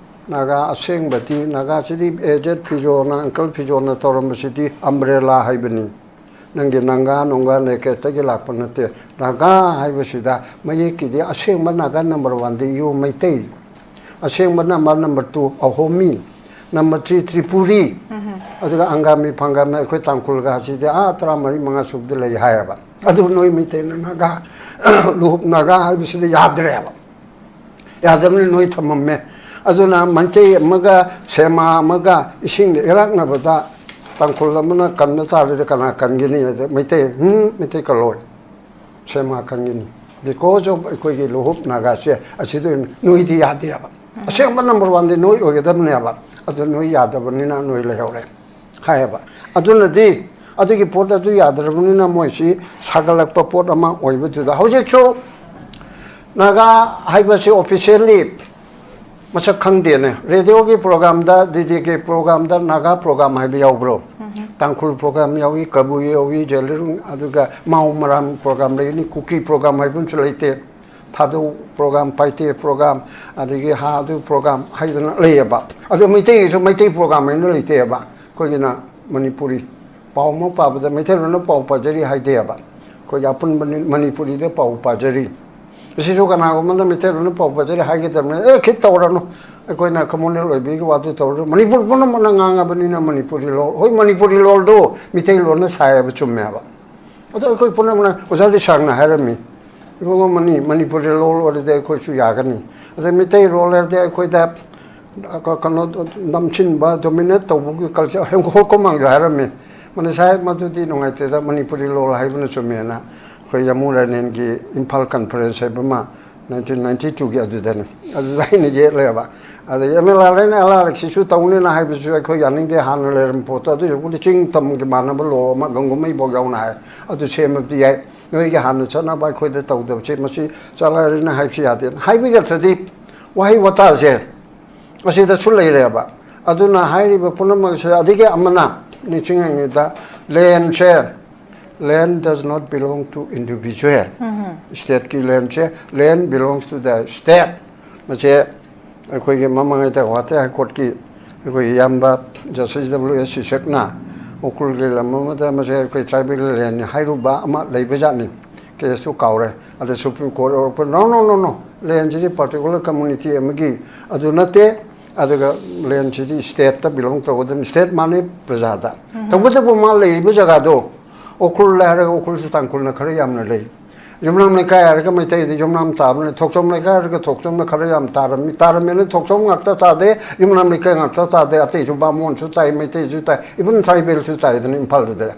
ꯅꯥꯒꯥ ꯑꯁꯦꯡꯕꯗꯤ, ꯅꯥꯒꯥꯁꯤꯗꯤ ꯑꯦ ꯖꯦꯠ ꯐꯤꯖꯣꯅ, ꯑꯪꯀꯜ ꯐꯤꯖꯣꯅ ꯇꯧꯔꯝꯕꯁꯤꯗꯤ ꯑꯝꯕ꯭ꯔꯦꯂꯥ ꯍꯥꯏꯕꯅꯤ꯫ ꯅꯪꯒꯤ ꯅꯪꯒꯥ ꯅꯨꯡꯒꯥ ꯅꯦꯀꯦꯠꯇꯒꯤ ꯂꯥꯛꯄ ꯅꯠꯇꯦ꯫ ꯅꯥꯒꯥ ꯍꯥꯏꯕꯁꯤꯗ ꯃꯌꯦꯛꯀꯤꯗꯤ ꯑꯁꯦꯡꯕ ꯅꯥꯒꯥ ꯅꯝꯕꯔ ꯋꯥꯟꯗꯤ ꯌꯨ ꯃꯩꯇꯩ, ꯑꯁꯦꯡꯕ ꯅꯝꯕꯔ, ꯅꯝꯕꯔ ꯇꯨ ꯑꯍꯣꯃꯤ, ꯅꯝꯕꯔ ꯊ꯭ꯔꯤ ꯇ꯭ꯔꯤꯄꯨꯔꯤ, ꯑꯗꯨꯒ ꯑꯪꯒꯥꯃꯤ ꯐꯪꯒꯥꯃꯤ ꯑꯩꯈꯣꯏ ꯇꯥꯡꯈꯨꯜꯒ ꯑꯁꯤꯗꯤ ꯑꯥ ꯇꯔꯥꯃꯔꯤ ꯃꯉꯥ ꯁꯨꯕꯗ ꯂꯩ" ꯍꯥꯏꯌꯦꯕ꯫ ꯑꯗꯨ ꯅꯣꯏ ꯃꯩꯇꯩꯅ ꯅꯥꯒꯥ, ꯂꯨꯍꯨꯞ ꯅꯥꯒꯥ ꯍꯥꯏꯕꯁꯤꯗ ꯌꯥꯗ꯭ꯔꯦꯕ꯫ ꯌꯥꯗꯕꯅꯤ, ꯅꯣꯏ ꯊꯝꯃꯝꯃꯦ꯫ ꯑꯗꯨꯅ ꯃꯩꯇꯩ ꯑꯃꯒ ꯁꯦꯃꯥ ꯑꯃꯒ ꯏꯁꯤꯡꯗ ꯏꯔꯥꯛꯅꯕꯗ ꯇꯥꯡꯈꯨꯜ ꯑꯃꯅ ꯀꯟꯕ ꯇꯥꯔꯗꯤ ꯀꯅꯥ ꯀꯟꯒꯅꯤ? ꯑꯗ ꯃꯩꯇꯩ, "ꯎꯝ, ꯃꯩꯇꯩ ꯀꯜꯂꯣꯏ, ꯁꯦꯃꯥ ꯀꯟꯒꯅꯤ, because of ꯑꯩꯈꯣꯏꯒꯤ ꯂꯨꯍꯨꯞ ꯅꯥꯒꯥꯁꯦ ꯑꯁꯤꯗ ꯑꯣꯏꯅ ꯅꯣꯏꯗꯤ ꯌꯥꯗꯦꯕ꯫ ꯑꯁꯦꯡꯕ ꯅꯝꯕꯔ ꯋꯥꯟꯗꯤ ꯅꯣꯏ ꯑꯣꯏꯒꯗꯕꯅꯦꯕ꯫ ꯑꯗꯨ ꯅꯣꯏ ꯌꯥꯗꯕꯅꯤꯅ ꯅꯣꯏ ꯂꯩꯍꯧꯔꯦ" ꯍꯥꯏꯌꯦꯕ꯫ ꯑꯗꯨꯅꯗꯤ ꯑꯗꯨꯒꯤ ꯄꯣꯠ ꯑꯗꯨ ꯌꯥꯗ꯭ꯔꯕꯅꯤꯅ ꯃꯣꯏꯁꯤ ꯁꯥꯒꯠꯂꯛꯄ ꯄꯣꯠ ꯑꯃ ꯑꯣꯏꯕꯗꯨꯗ ꯍꯧꯖꯤꯛꯁꯨ ꯅꯥꯒꯥ ꯍꯥꯏꯕꯁꯤ ꯑꯣꯐꯤꯁꯤꯌꯦꯜꯂꯤ ꯃꯁꯛ ꯈꯪꯗꯦꯅꯦ꯫ ꯔꯦꯗꯤꯑꯣꯒꯤ ꯄ꯭ꯔꯣꯒꯥꯝꯗ, ꯗꯤꯗꯤꯒꯤ ꯄ꯭ꯔꯣꯒꯥꯝꯗ ꯅꯥꯒꯥ ꯄ꯭ꯔꯣꯒꯥꯝ ꯍꯥꯏꯕ ꯌꯥꯎꯕ꯭ꯔꯣ? ꯇꯥꯡꯈꯨꯜ ꯄ꯭ꯔꯣꯒꯥꯝ ꯌꯥꯎꯏ, ꯀꯕꯨꯏ ꯌꯥꯎꯏ, ꯖꯦꯂꯤꯔꯨꯡ, ꯑꯗꯨꯒ ꯃꯥꯎ ꯃꯔꯥꯝ ꯄ꯭ꯔꯣꯒꯥꯝ ꯂꯩꯒꯅꯤ, ꯀꯨꯀꯤ ꯄ꯭ꯔꯣꯒꯥꯝ ꯍꯥꯏꯕ ꯑꯃꯁꯨ ꯂꯩꯇꯦ꯫ ꯊꯥꯗꯧ ꯄ꯭ꯔꯣꯒꯥꯝ, ꯄꯥꯏꯇꯦ ꯄ꯭ꯔꯣꯒꯥꯝ, ꯑꯗꯒꯤ ꯍꯥ ꯑꯗꯨ ꯄ꯭ꯔꯣꯒꯥꯝ ꯍꯥꯏꯗꯅ ꯂꯩꯌꯦꯕ꯫ ꯑꯗꯣ ꯃꯩꯇꯩꯒꯤꯁꯨ ꯃꯩꯇꯩ ꯄ꯭ꯔꯣꯒꯥꯝ ꯍꯥꯏꯅ ꯂꯩꯇꯦꯕ꯫ ꯑꯩꯈꯣꯏꯒꯤꯅ ꯃꯅꯤꯄꯨꯔꯤ꯫ ꯄꯥꯎ ꯑꯃ ꯄꯥꯕꯗ ꯃꯩꯇꯩꯂꯣꯟꯅ ꯄꯥꯎ ꯄꯥꯖꯔꯤ ꯍꯥꯏꯗꯦꯕ꯫ ꯑꯩꯈꯣꯏꯒꯤ ꯑꯄꯨꯟꯕ ꯃꯅꯤꯄꯨꯔꯤꯗ ꯄꯥꯎ ꯄꯥꯖꯔꯤ꯫ ꯃꯁꯤꯁꯨ ꯀꯅꯥꯒꯨꯝꯕꯅ ꯃꯤꯇꯩꯂꯣꯟꯅ ꯄꯥꯎ ꯄꯥꯖꯔꯦ ꯍꯥꯏꯒꯗꯕꯅꯤ, "ꯑꯦ, ꯈꯤꯠ ꯇꯧꯔꯅꯨ, ꯑꯩꯈꯣꯏꯅ communal ꯑꯣꯏꯕꯒꯤ ꯋꯥꯗꯨ ꯇꯧꯔꯅꯨ, ꯃꯅꯤꯄꯨꯔ ꯄꯨꯝꯅꯃꯛꯅ ꯉꯥꯡꯉꯕꯅꯤꯅ ꯃꯅꯤꯄꯨꯔꯤ ꯂꯣꯜ, ꯍꯣꯏ, ꯃꯅꯤꯄꯨꯔꯤ ꯂꯣꯜꯗꯨ ꯃꯤꯇꯩꯂꯣꯟꯅ ꯁꯥꯏ ꯍꯥꯏꯕ ꯆꯨꯝꯃꯦꯕ꯫ ꯑꯗꯣ ꯑꯩꯈꯣꯏ ꯄꯨꯝꯅꯃꯛꯅ, ꯑꯣꯖꯥ ꯂꯤꯁꯥꯡꯅ ꯍꯥꯏꯔꯝꯃꯤ, "ꯏꯕꯨꯡꯉꯣ, ꯃꯅꯤ-, ꯃꯅꯤꯄꯨꯔꯤ ꯂꯣꯜ ꯑꯣꯏꯔꯗꯤ ꯑꯩꯈꯣꯏꯁꯨ ꯌꯥꯒꯅꯤ, ꯑꯗꯩ ꯃꯤꯇꯩ ꯂꯣꯜ ꯑꯣꯏꯔꯗꯤ ꯑꯩꯈꯣꯏꯗ ꯀ-, ꯀꯩꯅꯣ, ꯅꯝꯁꯤꯟꯕ, dominate ꯇꯧꯕꯒꯤ culture ꯍꯣꯡꯗꯣꯛꯀꯣ ꯃꯥꯡꯖꯣ" ꯍꯥꯏꯔꯝꯃꯤ꯫ ꯃꯅꯤ ꯁꯥꯍꯦꯕ, ꯃꯗꯨꯗꯤ ꯅꯨꯡꯉꯥꯏꯇꯦꯗ, ꯃꯅꯤꯄꯨꯔꯤ ꯂꯣꯜ ꯍꯥꯏꯕꯅ ꯆꯨꯝꯃꯦꯅ ꯑꯩꯈꯣꯏ ꯌꯥꯃꯨ ꯔꯥꯅꯦꯟꯒꯤ ꯏꯝꯐꯥꯜ conference ꯍꯥꯏꯕ ꯑꯃ nineteen ninety twoꯒꯤ ꯑꯗꯨꯗꯅꯤ꯫ ꯑꯗꯨꯗ ꯑꯩꯅ ꯌꯦꯠꯂꯦꯕ꯫ ꯑꯗ ꯑꯦꯝ ꯑꯦꯜ ꯑꯥꯔ ꯑꯩꯅ ꯑꯦꯜ ꯑꯥꯔ ꯁꯤꯁꯨ ꯇꯧꯅꯤꯅ ꯍꯥꯏꯕꯁꯨ ꯑꯩꯈꯣꯏ ꯌꯥꯅꯤꯡꯗꯦ, ꯍꯥꯟꯅ ꯂꯩꯔꯝꯕ ꯄꯣꯠꯇꯣ꯫ ꯑꯗꯨ ꯍꯧꯖꯤꯛꯄꯨꯗꯤ ꯆꯤꯡ ꯇꯝꯒꯤ ꯃꯥꯟꯅꯕ ꯂꯣ ꯑꯃ ꯒꯪꯒꯨꯃꯩꯐꯥꯎ ꯌꯥꯎꯅ ꯍꯥꯏ, ꯑꯗꯨ ꯁꯦꯝꯃꯕꯗꯤ ꯌꯥꯏ꯫ ꯅꯣꯏꯒꯤ ꯍꯥꯟꯅ ꯆꯠꯅꯕ ꯑꯩꯈꯣꯏꯗ ꯇꯧꯗꯕꯁꯦ ꯃꯁꯤ ꯆꯠꯂꯔꯤꯅ ꯍꯥꯏꯕꯁꯨ ꯌꯥꯗꯦ꯫ ꯍꯥꯏꯕꯤꯒꯗ꯭ꯔꯗꯤ ꯋꯥꯍꯩ ꯋꯥꯇꯥꯁꯦ ꯑꯁꯤꯗꯁꯨ ꯂꯩꯔꯦꯕ꯫ ꯑꯗꯨꯅ ꯍꯥꯏꯔꯤꯕ ꯄꯨꯝꯅꯃꯛꯁꯦ, ꯑꯗꯒꯤ ꯑꯃꯅ ꯅꯤꯡꯁꯤꯡꯉꯤꯉꯩꯗ, ꯂꯦꯟꯁꯦ, land does not belong to individual꯫ ꯁ꯭ꯇꯦꯠꯀꯤ ꯂꯦꯟꯁꯦ, land belongs to the state꯫ ꯃꯁꯦ ꯑꯩꯈꯣꯏꯒꯤ ꯃꯃꯥꯡꯉꯩꯗ ꯒꯨꯋꯥꯍꯥꯇꯤ ꯍꯥꯏ ꯀꯣꯔꯠꯀꯤ ꯑꯩꯈꯣꯏꯒꯤ ꯏꯌꯥꯝꯕ ꯖꯁꯇꯤꯁ ꯗꯕ꯭ꯂꯤꯎ ꯑꯦꯁ ꯁꯤꯁꯛꯅ ꯎꯈ꯭ꯔꯨꯜꯒꯤ ꯂꯝ ꯑꯃꯗ ꯃꯁꯦ ꯑꯩꯈꯣꯏ ꯇ꯭ꯔꯥꯏꯕꯦꯜ ꯂꯦꯟꯅꯤ ꯍꯥꯏꯔꯨꯕ ꯑꯃ ꯂꯩꯕꯖꯥꯠꯅꯤ꯫ ꯀꯦꯁꯇꯨ ꯀꯥꯎꯔꯦ꯫ ꯑꯗ ꯁꯨꯄ꯭ꯔꯤꯝ ꯀꯣꯔꯠ ꯌꯧꯔꯛꯄ, "No, no, no, no, ꯂꯦꯟꯁꯤꯗꯤ particular community ꯑꯃꯒꯤ ꯑꯗꯨ ꯅꯠꯇꯦ, ꯑꯗꯨꯒ ꯂꯦꯟꯁꯤꯗꯤ ꯁ꯭ꯇꯦꯠꯇ ꯕꯤꯂꯣꯡ ꯇꯧꯒꯗꯕꯅꯤ, ꯁ꯭ꯇꯦꯠ ꯃꯥꯅꯤ ꯄ꯭ꯔꯖꯥꯗ"꯫ ꯇꯧꯕꯇꯕꯨ ꯃꯥ ꯂꯩꯔꯤꯕ ꯖꯒꯥꯗꯣ ꯎꯈ꯭ꯔꯨꯜ ꯍꯥꯏꯔꯒ ꯎꯈ꯭ꯔꯨꯜꯁꯤ ꯇꯥꯡꯈꯨꯜꯅ ꯈꯔ ꯌꯥꯝꯅ ꯂꯩ꯫ ꯌꯨꯝꯅꯥꯝ ꯂꯩꯀꯥꯏ ꯍꯥꯏꯔꯒ ꯃꯩꯇꯩꯗꯤ ꯌꯨꯝꯅꯥꯝ ꯇꯥꯕꯅꯤ, ꯊꯣꯛꯆꯣꯝ ꯂꯩꯀꯥꯏ ꯍꯥꯏꯔꯒ ꯊꯣꯛꯆꯣꯝꯅ ꯈꯔ ꯌꯥꯝ ꯇꯥꯔꯝꯃꯤ꯫ ꯇꯥꯔꯝꯃꯤꯅ ꯊꯣꯛꯆꯣꯝ ꯉꯥꯛꯇ ꯇꯥꯗꯦ, ꯌꯨꯝꯅꯥꯝ ꯂꯩꯀꯥꯏ ꯉꯥꯛꯇ ꯇꯥꯗꯦ, ꯑꯇꯩꯁꯨ ꯕꯥꯃꯣꯟꯁꯨ ꯇꯥꯏ, ꯃꯩꯇꯩꯁꯨ ꯇꯥꯏ, even ꯇ꯭ꯔꯥꯏꯕꯦꯜꯁꯨ ꯇꯥꯏꯗꯅ ꯏꯝꯐꯥꯜꯗꯨꯗ꯫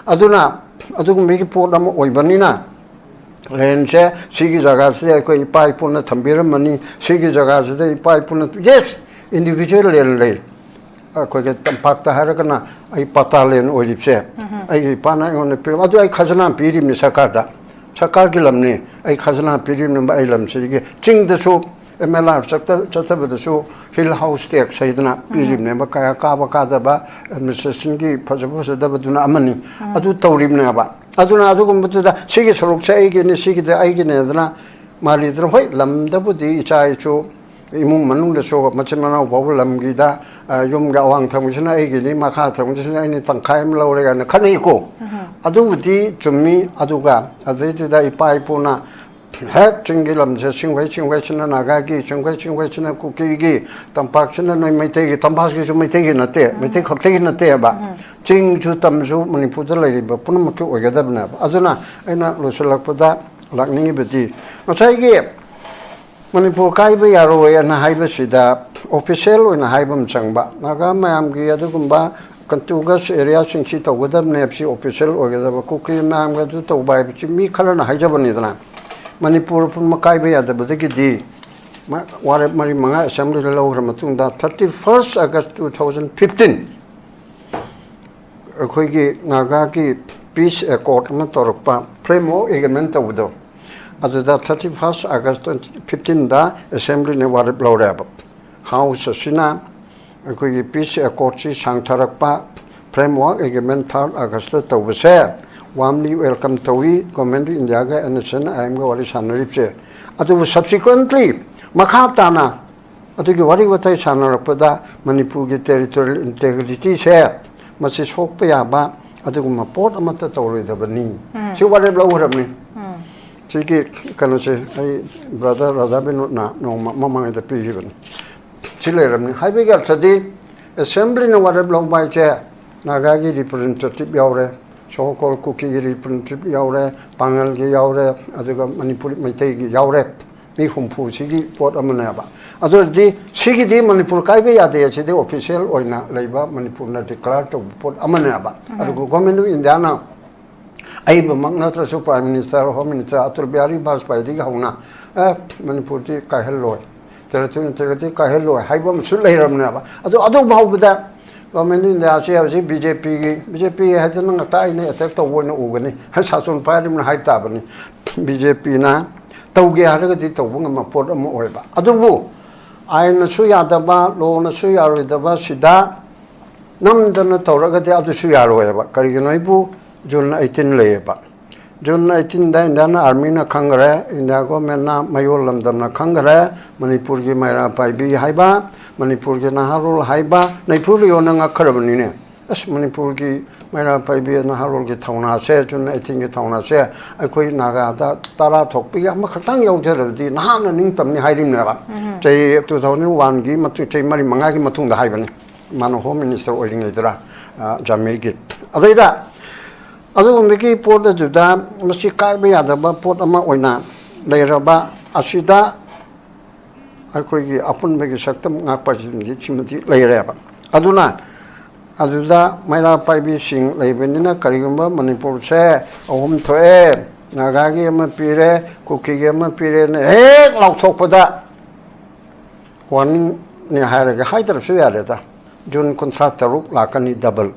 ꯑꯗꯨꯅ ꯑꯗꯨꯒꯨꯝꯕꯒꯤ ꯄꯣꯠ ꯑꯃ ꯑꯣꯏꯕꯅꯤꯅ ꯂꯦꯟꯁꯦ ꯁꯤꯒꯤ ꯖꯒꯥꯁꯤꯗ ꯑꯩꯈꯣꯏ ꯏꯄꯥ ꯏꯄꯨꯅ ꯊꯝꯕꯤꯔꯝꯃꯅꯤ, ꯁꯤꯒꯤ ꯖꯒꯥꯁꯤꯗ ꯏꯄꯥ ꯏꯄꯨꯅ, yes, individual land ꯂꯩ꯫ ꯑꯩꯈꯣꯏꯒꯤ ꯇꯝꯄꯥꯛꯇ ꯍꯥꯏꯔꯒꯅ ꯑꯩ ꯄꯇꯥ ꯂꯦꯟ ꯑꯣꯏꯔꯤꯕꯁꯦ ꯑꯩꯒꯤ ꯏꯄꯥꯅ ꯑꯩꯉꯣꯟꯗ ꯄꯤꯔꯝ, ꯑꯗꯨ ꯑꯩ ꯈꯖꯅꯥ ꯄꯤꯔꯤꯕꯅꯤ ꯁꯔꯀꯥꯔꯗ, ꯁꯔꯀꯥꯔꯒꯤ ꯂꯝꯅꯤ, ꯑꯩ ꯈꯖꯅꯥ ꯄꯤꯔꯤꯕꯅꯦꯕ ꯑꯩ ꯂꯝꯁꯤꯒꯤ꯫ ꯆꯤꯡꯗꯁꯨ ꯑꯦꯝ ꯑꯦꯜ ꯑꯥꯔ ꯆꯠꯇꯕꯗꯁꯨ ꯍꯤꯜ ꯍꯥꯎꯁ ꯇꯦꯛꯁ ꯍꯥꯏꯗꯅ ꯄꯤꯔꯤꯕꯅꯦꯕ, ꯀꯌꯥ ꯀꯥꯕ ꯀꯥꯗꯕ, ꯑꯦꯗꯃꯤꯅꯤꯁꯇ꯭ꯔꯦꯁꯟꯒꯤ ꯐꯖꯕ ꯐꯖꯗꯕꯗꯨꯅ ꯑꯃꯅꯤ꯫ ꯑꯗꯨ ꯇꯧꯔꯤꯕꯅꯦꯕ꯫ ꯑꯗꯨꯅ ꯑꯗꯨꯒꯨꯝꯕꯗꯨꯗ ꯁꯤꯒꯤ ꯁꯔꯨꯛꯁꯦ ꯑꯩꯒꯤꯅꯤ, ꯁꯤꯒꯤꯗꯤ ꯑꯩꯒꯤꯅꯦꯗꯅ ꯃꯥꯜꯂꯤꯗꯅ꯫ ꯍꯣꯏ, ꯂꯝꯗꯕꯨꯗꯤ ꯏꯆꯥ ꯏꯁꯨ, ꯏꯃꯨꯡ ꯃꯅꯨꯡꯗꯁꯨ ꯃꯆꯤꯟ ꯃꯅꯥꯎ ꯐꯥꯎꯕ ꯂꯝꯒꯤꯗ, ꯑ, ꯌꯨꯝꯒꯤ ꯑꯋꯥꯡ ꯊꯪꯕꯁꯤꯅ ꯑꯩꯒꯤꯅꯤ, ꯃꯈꯥ ꯊꯪꯕꯁꯤꯅ ꯑꯩꯅ ꯇꯪꯈꯥꯏ ꯑꯃ ꯂꯧꯔꯦ ꯀꯥꯏꯅ ꯈꯟꯅꯩꯀꯣ꯫ ꯑꯗꯨꯕꯨꯗꯤ ꯆꯨꯝꯃꯤ꯫ ꯑꯗꯨꯒ ꯑꯗꯩꯗꯨꯗ ꯏꯄꯥ ꯏꯄꯨꯅ ꯍꯦꯛ ꯆꯤꯡꯒꯤ ꯂꯝꯁꯦ, ꯆꯤꯡꯈꯩ ꯆꯤꯡꯈꯩꯁꯤꯅ ꯅꯥꯒꯥꯒꯤ, ꯆꯤꯡꯈꯩ ꯆꯤꯡꯈꯩꯁꯤꯅ ꯀꯨꯀꯤꯒꯤ, ꯇꯝꯄꯥꯛꯁꯤꯅ ꯅꯣꯏ ꯃꯩꯇꯩꯒꯤ, ꯇꯝꯄꯥꯛꯁꯤꯁꯨ ꯃꯩꯇꯩꯒꯤ ꯅꯠꯇꯦ, ꯃꯩꯇꯩ ꯈꯛꯇꯒꯤ ꯅꯠꯇꯦꯕ꯫ ꯆꯤꯡꯁꯨ ꯇꯝꯁꯨ ꯃꯅꯤꯄꯨꯔꯗ ꯂꯩꯔꯤꯕ ꯄꯨꯝꯅꯃꯛꯀꯤ ꯑꯣꯏꯒꯗꯕꯅꯦꯕ꯫ ꯑꯗꯨꯅ ꯑꯩꯅ ꯂꯣꯏꯁꯤꯜꯂꯛꯄꯗ ꯂꯥꯛꯅꯤꯡꯉꯤꯕꯗꯤ, ꯉꯁꯥꯏꯒꯤ ꯃꯅꯤꯄꯨꯔ ꯀꯥꯏꯕ ꯌꯥꯔꯣꯏ ꯑꯅ ꯍꯥꯏꯕꯁꯤꯗ ꯑꯣꯐꯤꯁꯦꯜ ꯑꯣꯏꯅ ꯍꯥꯏꯕ ꯑꯃ ꯆꯪꯕ, ꯅꯥꯒꯥ ꯃꯌꯥꯝꯒꯤ ꯑꯗꯨꯒꯨꯝꯕ contiguous areaꯁꯤꯡꯁꯤ ꯇꯧꯒꯗꯕꯅꯦ ꯍꯥꯏꯕꯁꯤ ꯑꯣꯐꯤꯁꯦꯜ ꯑꯣꯏꯒꯗꯕ, ꯀꯨꯀꯤ ꯃꯌꯥꯝꯒ ꯑꯗꯨ ꯇꯧꯕ ꯍꯥꯏꯕꯁꯤ ꯃꯤ ꯈꯔꯅ ꯍꯥꯏꯖꯕꯅꯤꯗꯅ꯫ ꯃꯅꯤꯄꯨꯔ ꯑꯄꯨꯟꯕ ꯀꯥꯏꯕ ꯌꯥꯗꯕꯗꯒꯤꯗꯤ ꯃ-, ꯋꯥꯔꯦꯞ ꯃꯔꯤ ꯃꯉꯥ ꯑꯦꯁꯦꯝꯕ꯭ꯂꯤꯗ ꯂꯧꯈ꯭ꯔ ꯃꯇꯨꯡꯗ, thirty first August two thousand fifteen ꯑꯩꯈꯣꯏꯒꯤ ꯅꯥꯒꯥꯒꯤ peace accord ꯑꯃ ꯇꯧꯔꯛꯄ, framework agreement ꯇꯧꯕꯗꯣ, ꯑꯗꯨꯗ thirty first August twenty fifteenꯗ ꯑꯦꯁꯦꯝꯕ꯭ꯂꯤꯅ ꯋꯥꯔꯦꯞ ꯂꯧꯔꯦꯕ꯫ ꯍꯥꯎꯁ ꯑꯁꯤꯅ ꯑꯩꯈꯣꯏꯒꯤ peace accordꯁꯤ ꯁꯥꯡꯊꯔꯛꯄ, framework agreement third Augustꯇ ꯇꯧꯕꯁꯦ warmly welcome ꯇꯧꯏ, Government of Indiaꯒ NSCN-IMꯒ ꯋꯥꯔꯤ ꯁꯥꯟꯅꯔꯤꯕꯁꯦ꯫ ꯑꯗꯨꯕꯨ subsequently ꯃꯈꯥ ꯇꯥꯅ ꯑꯗꯨꯒꯤ ꯋꯥꯔꯤ ꯋꯥꯇꯥꯏ ꯁꯥꯟꯅꯔꯛꯄꯗ ꯃꯅꯤꯄꯨꯔꯒꯤ territorial integrityꯁꯦ ꯃꯁꯤ ꯁꯣꯛꯄ ꯌꯥꯕ ꯑꯗꯨꯒꯨꯝꯕ ꯄꯣꯠ ꯑꯃꯠꯇ ꯇꯧꯔꯣꯏꯗꯕꯅꯤ꯫ ꯁꯤ ꯋꯥꯔꯦꯞ ꯂꯧꯈ꯭ꯔꯕꯅꯤ꯫ ꯁꯤꯒꯤ ꯀꯩꯅꯣꯁꯦ ꯑꯩ brother ꯔꯥꯙꯥ ꯕꯤꯅꯣꯗꯅ ꯅꯣꯡꯃ ꯃꯃꯥꯡꯗ ꯄꯤꯈꯤꯕꯅꯤ꯫ ꯁꯤ ꯂꯩꯔꯕꯅꯤ꯫ ꯍꯥꯏꯕꯒꯤ ꯑꯔꯊꯗꯤ ꯑꯦꯁꯦꯝꯕ꯭ꯂꯤꯅ ꯋꯥꯔꯦꯞ ꯂꯧꯕ ꯍꯥꯏꯁꯦ ꯅꯥꯒꯥꯒꯤ representative ꯌꯥꯎꯔꯦ, so called ꯀꯨꯀꯤꯒꯤ representative ꯌꯥꯎꯔꯦ, ꯄꯥꯉꯜꯒꯤ ꯌꯥꯎꯔꯦ, ꯑꯗꯨꯒ ꯃꯅꯤꯄꯨꯔꯤ ꯃꯩꯇꯩꯒꯤ ꯌꯥꯎꯔꯦ꯫ ꯃꯤ ꯍꯨꯝꯐꯨ ꯁꯤꯒꯤ ꯄꯣꯠ ꯑꯃꯅꯦꯕ꯫ ꯑꯗꯨ ꯑꯣꯏꯔꯗꯤ ꯁꯤꯒꯤꯗꯤ ꯃꯅꯤꯄꯨꯔ ꯀꯥꯏꯕ ꯌꯥꯗꯦ, ꯑꯁꯤꯗꯤ ꯑꯣꯐꯤꯁꯤꯌꯦꯜ ꯑꯣꯏꯅ ꯂꯩꯕ ꯃꯅꯤꯄꯨꯔꯅ declare ꯇꯧꯕ ꯄꯣꯠ ꯑꯃꯅꯦꯕ꯫ ꯑꯗꯨꯒ Government of Indiaꯅ ꯑꯏꯕꯃꯛ ꯅꯠꯇ꯭ꯔꯁꯨ Prime Minister, Home Minister Atal Bihari ꯕꯥꯖꯄꯥꯏꯗꯒꯤ ꯍꯧꯅ, "ꯑꯦ, ꯃꯅꯤꯄꯨꯔꯗꯤ ꯀꯥꯏꯍꯜꯂꯣꯏ, territorial integrityꯗꯤ ꯀꯥꯏꯍꯜꯂꯣꯏ" ꯍꯥꯏꯕ ꯑꯃꯁꯨ ꯂꯩꯔꯕꯅꯦꯕ꯫ ꯑꯗꯨ, ꯑꯗꯨ ꯐꯥꯎꯕꯗ Government of Indiaꯁꯦ ꯍꯧꯖꯤꯛ BJPꯒꯤ, BJP ꯍꯥꯏꯗꯅ ꯉꯥꯛꯇ ꯑꯩꯅ attack ꯇꯧꯕ ꯑꯣꯏꯅ ꯎꯒꯅꯤ꯫ ꯍꯥꯏ ꯁꯥꯁꯟ ꯄꯥꯏꯔꯤꯕꯅ ꯍꯥꯏ ꯇꯥꯕꯅꯤ꯫ BJPꯅ ꯇꯧꯒꯦ ꯍꯥꯏꯔꯒꯗꯤ ꯇꯧꯕ ꯉꯝꯕ ꯄꯣꯠ ꯑꯃ ꯑꯣꯏꯕ꯫ ꯑꯗꯨꯕꯨ ꯑꯥꯏꯟꯅꯁꯨ ꯌꯥꯗꯕ, lawꯅꯁꯨ ꯌꯥꯔꯣꯏꯗꯕ ꯁꯤꯗ ꯅꯝꯗꯅ ꯇꯧꯔꯒꯗꯤ ꯑꯗꯨꯁꯨ ꯌꯥꯔꯣꯏꯕ꯫ ꯀꯔꯤꯒꯤꯅꯣ ꯍꯥꯏꯕꯨ June eighteen ꯂꯩꯌꯦꯕ꯫ June eighteenꯗ Indian Armyꯅ ꯈꯪꯈ꯭ꯔꯦ, India Governmentꯅ ꯃꯌꯣꯜ ꯂꯝꯗꯝꯅ ꯈꯪꯈ꯭ꯔꯦ, ꯃꯅꯤꯄꯨꯔꯒꯤ ꯃꯩꯔꯥ ꯄꯥꯏꯕꯤ ꯍꯥꯏꯕ, ꯃꯅꯤꯄꯨꯔꯒꯤ ꯅꯍꯥꯔꯣꯜ ꯍꯥꯏꯕ, ꯅꯩꯐꯨ ꯂꯤꯌꯣꯅ ꯉꯛꯈ꯭ꯔꯕꯅꯤꯅꯦ꯫ ꯑꯁ, ꯃꯅꯤꯄꯨꯔꯒꯤ ꯃꯩꯔꯥ ꯄꯥꯏꯕꯤ ꯅꯍꯥꯔꯣꯜꯒꯤ ꯊꯧꯅꯥꯁꯦ, ꯖꯨꯟ ꯑꯩꯠꯇꯤꯟꯒꯤ ꯊꯧꯅꯥꯁꯦ ꯑꯩꯈꯣꯏ ꯅꯥꯒꯥꯗ ꯇꯔꯥ ꯊꯣꯛꯄꯒꯤ ꯑꯃꯈꯛꯇꯪ ꯌꯥꯎꯖꯔꯕꯗꯤ ꯅꯍꯥꯟꯅ ꯅꯤꯡꯇꯝꯅꯤ ꯍꯥꯏꯔꯤꯕꯅꯦꯕ꯫ ꯆꯍꯤ two thousand oneꯒꯤ ꯃꯇꯨꯡ, ꯆꯍꯤ ꯃꯔꯤ ꯃꯉꯥꯒꯤ ꯃꯇꯨꯡꯗ ꯍꯥꯏꯕꯅꯤ, ꯃꯥꯅ ꯍꯣꯝ ꯃꯤꯅꯤꯁꯇꯔ ꯑꯣꯏꯔꯤꯉꯩꯗꯔ, ꯑ, ꯖꯥꯃꯤꯔꯒꯤ꯫ ꯑꯗꯩꯗ ꯑꯗꯨꯒꯨꯝꯕꯒꯤ ꯄꯣꯠ ꯑꯗꯨꯗ ꯃꯁꯤ ꯀꯥꯏꯕ ꯌꯥꯗꯕ ꯄꯣꯠ ꯑꯃ ꯑꯣꯏꯅ ꯂꯩꯔꯕ ꯑꯁꯤꯗ ꯑꯩꯈꯣꯏꯒꯤ ꯑꯄꯨꯟꯕꯒꯤ ꯁꯛꯇꯝ ꯉꯥꯛꯄ ꯍꯥꯏꯕꯁꯤꯃꯗꯤ ꯁꯤꯃꯗꯤ ꯂꯩꯔꯦꯕ꯫ ꯑꯗꯨꯅ ꯑꯗꯨꯗ ꯃꯩꯔꯥ ꯄꯥꯏꯕꯤꯁꯤꯡ ꯂꯩꯕꯅꯤꯅ ꯀꯔꯤꯒꯨꯝꯕ ꯃꯅꯤꯄꯨꯔꯁꯦ ꯑꯍꯨꯝ ꯊꯣꯛꯑꯦ, ꯅꯥꯒꯥꯒꯤ ꯑꯃ ꯄꯤꯔꯦ, ꯀꯨꯀꯤꯒꯤ ꯑꯃ ꯄꯤꯔꯦꯅ ꯍꯦꯛ ꯂꯥꯎꯊꯣꯛꯄꯗ ꯋꯥꯔꯅꯤꯡꯅꯦ ꯍꯥꯏꯔꯒ ꯍꯥꯏꯗ꯭ꯔꯁꯨ ꯌꯥꯔꯦꯗ꯫ ꯖꯨꯟ ꯀꯨꯟꯊ꯭ꯔꯥ ꯇꯔꯨꯛ ꯂꯥꯛꯀꯅꯤ ꯗꯕꯜ꯫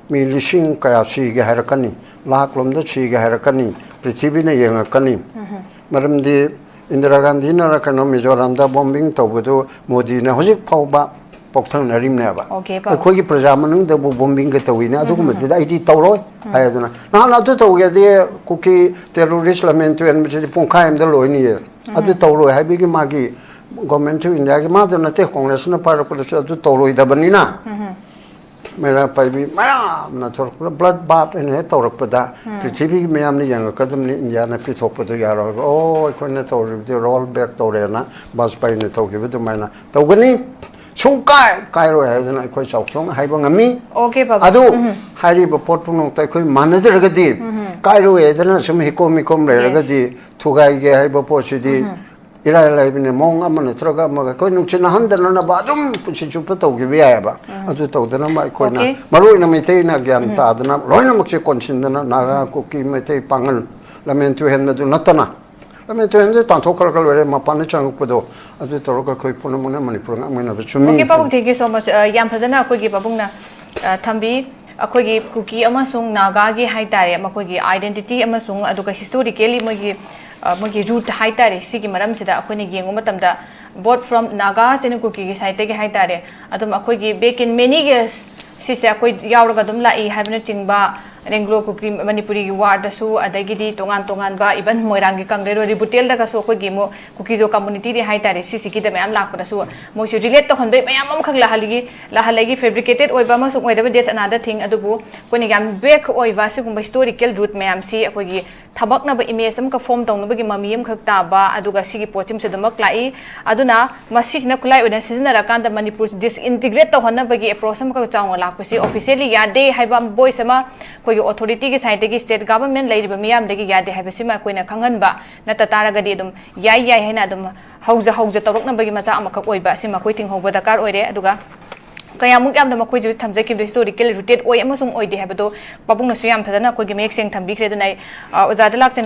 ꯃꯤ ꯂꯤꯁꯤꯡ ꯀꯌꯥ ꯁꯤꯒꯦ ꯍꯥꯏꯔꯛꯀꯅꯤ, ꯂꯥꯛ ꯂꯣꯝꯗ ꯁꯤꯒꯦ ꯍꯥꯏꯔꯛꯀꯅꯤ, ꯄ꯭ꯔꯤꯊꯤꯕꯤꯅ ꯌꯦꯡꯉꯛꯀꯅꯤ꯫ ꯃꯔꯝꯗꯤ ꯏꯟꯗꯤꯔꯥ ꯒꯥꯟꯙꯤꯅꯔ ꯀꯩꯅꯣ ꯃꯤꯖꯣꯔꯥꯝꯗ ꯕꯣꯝꯕꯤꯡ ꯇꯧꯕꯗꯨ ꯃꯣꯗꯤꯅ ꯍꯧꯖꯤꯛ ꯐꯥꯎꯕ ꯄꯣꯛꯊꯪꯅꯔꯤꯕꯅꯦꯕ꯫ ꯑꯣꯀꯦ, ꯄꯥꯕꯨꯡ꯫ ꯑꯩꯈꯣꯏꯒꯤ ꯄ꯭ꯔꯖꯥ ꯃꯅꯨꯡꯗꯕꯨ ꯕꯣꯝꯕꯤꯡꯒ ꯇꯧꯋꯤꯅꯦ, ꯑꯗꯨꯒꯨꯝꯕꯗꯨꯗ ꯑꯩꯗꯤ ꯇꯧꯔꯣꯏ ꯍꯥꯏꯗꯅ꯫ ꯅꯍꯥꯟ ꯑꯗꯨ ꯇꯧꯒꯦꯗꯤ ꯀꯨꯀꯤ ꯇꯦꯔꯣꯔꯤꯁ ꯂꯝꯍꯦꯟ ꯇꯨꯍꯦꯟꯕꯁꯤꯗꯤ ꯄꯨꯡꯈꯥꯏ ꯑꯃꯗ ꯂꯣꯏꯅꯤꯌꯦ꯫ ꯑꯗꯨ ꯇꯧꯔꯣꯏ ꯍꯥꯏꯕꯒꯤ ꯃꯥꯒꯤ Government of Indiaꯒꯤ ꯃꯥꯗ ꯅꯠꯇꯦ, ꯀꯣꯡꯒ꯭ꯔꯦꯁꯅ ꯄꯥꯏꯔꯛꯄꯗꯁꯨ ꯑꯗꯨ ꯇꯧꯔꯣꯏꯗꯕꯅꯤꯅ꯫ ꯃꯩꯔꯥ ꯄꯥꯏꯕꯤ ꯃꯌꯥꯝꯅ ꯊꯣꯔꯛꯄꯗ blood bath ꯍꯥꯏꯅ ꯍꯦꯛ ꯇꯧꯔꯛꯄꯗ ꯄ꯭ꯔꯤꯊꯤꯕꯤꯒꯤ ꯃꯤꯌꯥꯝꯅ ꯌꯦꯡꯉꯛꯀꯗꯕꯅꯤ, ꯏꯟꯗꯤꯌꯥꯅ ꯄꯤꯊꯣꯛꯄꯗꯨ ꯌꯥꯔꯣꯏꯕ꯫ ꯑꯣ, ꯑꯩꯈꯣꯏꯅ ꯇꯧꯔꯤꯕꯗꯤ roll back ꯇꯧꯔꯦꯅ ꯕꯥꯖꯄꯥꯏꯅ ꯇꯧꯈꯤꯕ ꯑꯗꯨꯃꯥꯏꯅ ꯇꯧꯒꯅꯤ꯫ ꯁꯨꯡꯀꯥꯏ ꯀꯥꯏꯔꯣꯏ ꯍꯥꯏꯗꯅ ꯑꯩꯈꯣꯏ ꯆꯥꯎꯊꯣꯛꯅ ꯍꯥꯏꯕ ꯉꯝꯃꯤ꯫ ꯑꯣꯀꯦ, ꯄꯥꯕꯨꯡ꯫ ꯑꯗꯨ ꯍꯥꯏꯔꯤꯕ ꯄꯣꯠ ꯄꯨꯝꯅꯃꯛꯇ ꯑꯩꯈꯣꯏ ꯃꯥꯟꯅꯗ꯭ꯔꯒꯗꯤ, ꯀꯥꯏꯔꯣꯏ ꯍꯥꯏꯗꯅ ꯁꯨꯝ ꯍꯤꯀꯣꯝ ꯍꯤꯀꯣꯝ ꯂꯩꯔꯒꯗꯤ, ꯊꯨꯒꯥꯏꯒꯦ ꯍꯥꯏꯕ ꯄꯣꯠꯁꯤꯗꯤ ꯏꯔꯥꯏ ꯂꯥꯏꯕꯅꯦ꯫ ꯃꯑꯣꯡ ꯑꯃ ꯅꯠꯇ꯭ꯔꯒ ꯑꯃꯒ ꯑꯩꯈꯣꯏ ꯅꯨꯡꯁꯤ ꯅꯥꯍꯟꯗꯅꯅꯕ ꯑꯗꯨꯝ ꯄꯨꯟꯁꯤ ꯆꯨꯞꯄ ꯇꯧꯈꯤꯕ ꯌꯥꯏꯑꯕ꯫ ꯑꯗꯨ ꯇꯧꯗꯅꯕ ꯑꯩꯈꯣꯏꯅ, ꯑꯣꯀꯦ꯫ ꯃꯔꯨ ꯑꯣꯏꯅ ꯃꯩꯇꯩꯅ ꯒ꯭ꯌꯥꯟ ꯇꯥꯗꯅ ꯂꯣꯏꯅꯃꯛꯁꯦ ꯀꯣꯟꯁꯤꯟꯗꯅ ꯅꯥꯒꯥ, ꯀꯨꯀꯤ, ꯃꯩꯇꯩ, ꯄꯥꯉꯜ, ꯂꯝꯍꯦꯟ ꯇꯨꯍꯦꯟꯕꯗꯨ ꯅꯠꯇꯅ, ꯂꯝꯍꯦꯟ ꯇꯨꯍꯦꯟꯕꯗꯨ ꯇꯥꯟꯊꯣꯛꯈ꯭ꯔꯒ ꯂꯣꯏꯔꯦ, ꯃꯄꯥꯟꯗ ꯆꯪꯉꯛꯄꯗꯣ ꯑꯗꯨ ꯇꯧꯔꯒ ꯑꯩꯈꯣꯏ ꯄꯨꯝꯅꯃꯛꯅ ꯃꯅꯤꯄꯨꯔ ꯉꯥꯛꯃꯤꯟꯅꯕ ꯆꯨꯝꯃꯤ꯫ ꯑꯣꯀꯦ, ꯄꯥꯕꯨꯡ, thank you so much꯫ ꯑ, ꯌꯥꯝ ꯐꯖꯅ ꯑꯩꯈꯣꯏꯒꯤ ꯄꯥꯕꯨꯡꯅ, ꯑ, ꯊꯝꯕꯤ꯫ ꯑꯩꯈꯣꯏꯒꯤ ꯀꯨꯀꯤ ꯑꯃꯁꯨꯡ ꯅꯥꯒꯥꯒꯤ ꯍꯥꯏꯇꯥꯔꯦ, ꯃꯈꯣꯏꯒꯤ identity ꯑꯃꯁꯨꯡ ꯑꯗꯨꯒ historically ꯃꯣꯏꯒꯤ, ꯑ, ꯃꯣꯏꯒꯤ root ꯍꯥꯏꯇꯥꯔꯦ, ꯁꯤꯒꯤ ꯃꯔꯝꯁꯤꯗ ꯑꯩꯈꯣꯏꯅ ꯌꯦꯡꯕ ꯃꯇꯝꯗ both from Nagas and ꯀꯨꯀꯤꯒꯤ sideꯇꯒꯤ ꯍꯥꯏꯇꯥꯔꯦ, ꯑꯗꯨꯝ ꯑꯩꯈꯣꯏꯒꯤ back in many years ꯁꯤꯁꯦ ꯑꯩꯈꯣꯏ ꯌꯥꯎꯔꯒ ꯑꯗꯨꯝ ꯂꯥꯛꯏ ꯍꯥꯏꯕꯅꯆꯤꯡꯕ, ꯑꯦꯡꯒ꯭ꯂꯣ ꯀꯨꯀꯤ ꯃꯅꯤꯄꯨꯔꯤꯒꯤ ꯋꯥꯔꯗꯁꯨ, ꯑꯗꯒꯤꯗꯤ ꯇꯣꯉꯥꯟ ꯇꯣꯉꯥꯟꯕ, ꯏꯚꯟ ꯃꯣꯏꯔꯥꯡꯒꯤ ꯀꯪꯂꯩꯔꯣꯜ ꯔꯤꯕꯨꯇꯦꯜꯗꯒꯁꯨ ꯑꯩꯈꯣꯏꯒꯤ ꯑꯃꯨꯛ ꯀꯨꯀꯤꯖꯣ ꯀꯝꯃꯨꯅꯤꯇꯤꯗꯤ ꯍꯥꯏꯇꯥꯔꯦ, ꯁꯤꯁꯤꯒꯤꯗ ꯃꯌꯥꯝ ꯂꯥꯛꯄꯗꯁꯨ ꯃꯣꯏꯁꯨ ꯔꯤꯂꯦꯠ ꯇꯧꯍꯟꯕꯩ ꯃꯌꯥꯝ ꯑꯃꯈꯛ ꯂꯥꯛꯍꯜꯂꯤ꯫ ꯂꯥꯛꯍꯜꯂꯒꯤ ꯐꯦꯕ꯭ꯔꯤꯀꯦꯇꯦꯠ ꯑꯣꯏꯕ ꯑꯃꯁꯨꯡ ꯑꯣꯏꯗꯕ, that's another thing꯫ ꯑꯗꯨꯕꯨ ꯑꯩꯈꯣꯏꯅ ꯌꯥꯝ ꯕꯦꯛ ꯑꯣꯏꯕ ꯁꯤꯒꯨꯝꯕ ꯍꯤꯁꯇꯣꯔꯤꯀꯦꯜ ꯔꯨꯠ ꯃꯌꯥꯝꯁꯤ ꯑꯩꯈꯣꯏꯒꯤ ꯊꯕꯛꯅꯕ ꯏꯃꯦꯖ ꯑꯃꯈꯛ ꯐꯣꯝ ꯇꯧꯅꯕꯒꯤ ꯃꯃꯤ ꯑꯃꯈꯛ ꯇꯥꯕ, ꯑꯗꯨꯒ ꯁꯤꯒꯤ ꯄꯣꯠꯁꯤꯃꯁꯨ ꯑꯗꯨꯃꯛ ꯂꯥꯛꯏ꯫ ꯑꯗꯨꯅ ꯃꯁꯤꯁꯤꯅ ꯈꯨꯠꯂꯥꯏ ꯑꯣꯏꯅ ꯁꯤꯖꯤꯟꯅꯔꯀꯥꯟꯗ ꯃꯅꯤꯄꯨꯔ ꯗꯤꯁꯏꯟꯇꯤꯒ꯭ꯔꯦꯠ ꯇꯧꯍꯟꯅꯕꯒꯤ ꯑꯦꯄ꯭ꯔꯣꯆ ꯑꯃꯈꯛ ꯆꯥꯎꯅ ꯂꯥꯛꯄꯁꯤ ꯑꯣꯐꯤꯁꯤꯌꯦꯜꯂꯤ ꯌꯥꯗꯦ ꯍꯥꯏꯕ ꯚꯣꯏꯁ ꯑꯃ ꯑꯩꯈꯣꯏꯒꯤ ꯑꯣꯊꯣꯔꯤꯇꯤꯒꯤ ꯁꯥꯏꯠꯇꯒꯤ, ꯁ꯭ꯇꯦꯠ ꯒꯚꯔꯟꯃꯦꯟ ꯂꯩꯔꯤꯕ ꯃꯤꯌꯥꯝꯗꯒꯤ ꯌꯥꯗꯦ ꯍꯥꯏꯕꯁꯤꯃ ꯑꯩꯈꯣꯏꯅ ꯈꯪꯍꯟꯕ ꯅꯠꯇ ꯇꯥꯔꯒꯗꯤ ꯑꯗꯨꯝ ꯌꯥꯏ ꯌꯥꯏ ꯍꯥꯏꯅ ꯑꯗꯨꯝ ꯍꯧꯖ ꯍꯧꯖ ꯇꯧꯔꯛꯅꯕꯒꯤ ꯃꯆꯥꯛ ꯑꯃꯈꯛ ꯑꯣꯏꯕ ꯑꯁꯤꯃ ꯑꯩꯈꯣꯏ ꯊꯤꯡꯍꯧꯕ ꯗꯔꯀꯥꯔ ꯑꯣꯏꯔꯦ꯫ ꯑꯗꯨꯒ ꯀꯌꯥꯃꯨꯛ ꯌꯥꯝꯅ ꯃꯈꯣꯏꯁꯨ ꯊꯝꯖꯈꯤꯕꯗꯣ ꯍꯤꯁꯇꯣꯔꯤꯀꯦꯜ ꯔꯨꯇꯦꯠ ꯑꯣꯏ ꯑꯃꯁꯨꯡ ꯑꯣꯏꯗꯦ ꯍꯥꯏꯕꯗꯣ ꯄꯥꯕꯨꯡꯅꯁꯨ ꯌꯥꯝ ꯐꯖꯅ ꯑꯩꯈꯣꯏꯒꯤ ꯃꯌꯦꯛ ꯁꯦꯡꯅ ꯊꯝꯕꯤꯈ꯭ꯔꯦ꯫ ꯑꯗꯨꯅ ꯑꯩ, ꯑ, ꯑꯣꯖꯥꯗ ꯂꯥꯛꯆꯅꯤꯡꯉꯤ꯫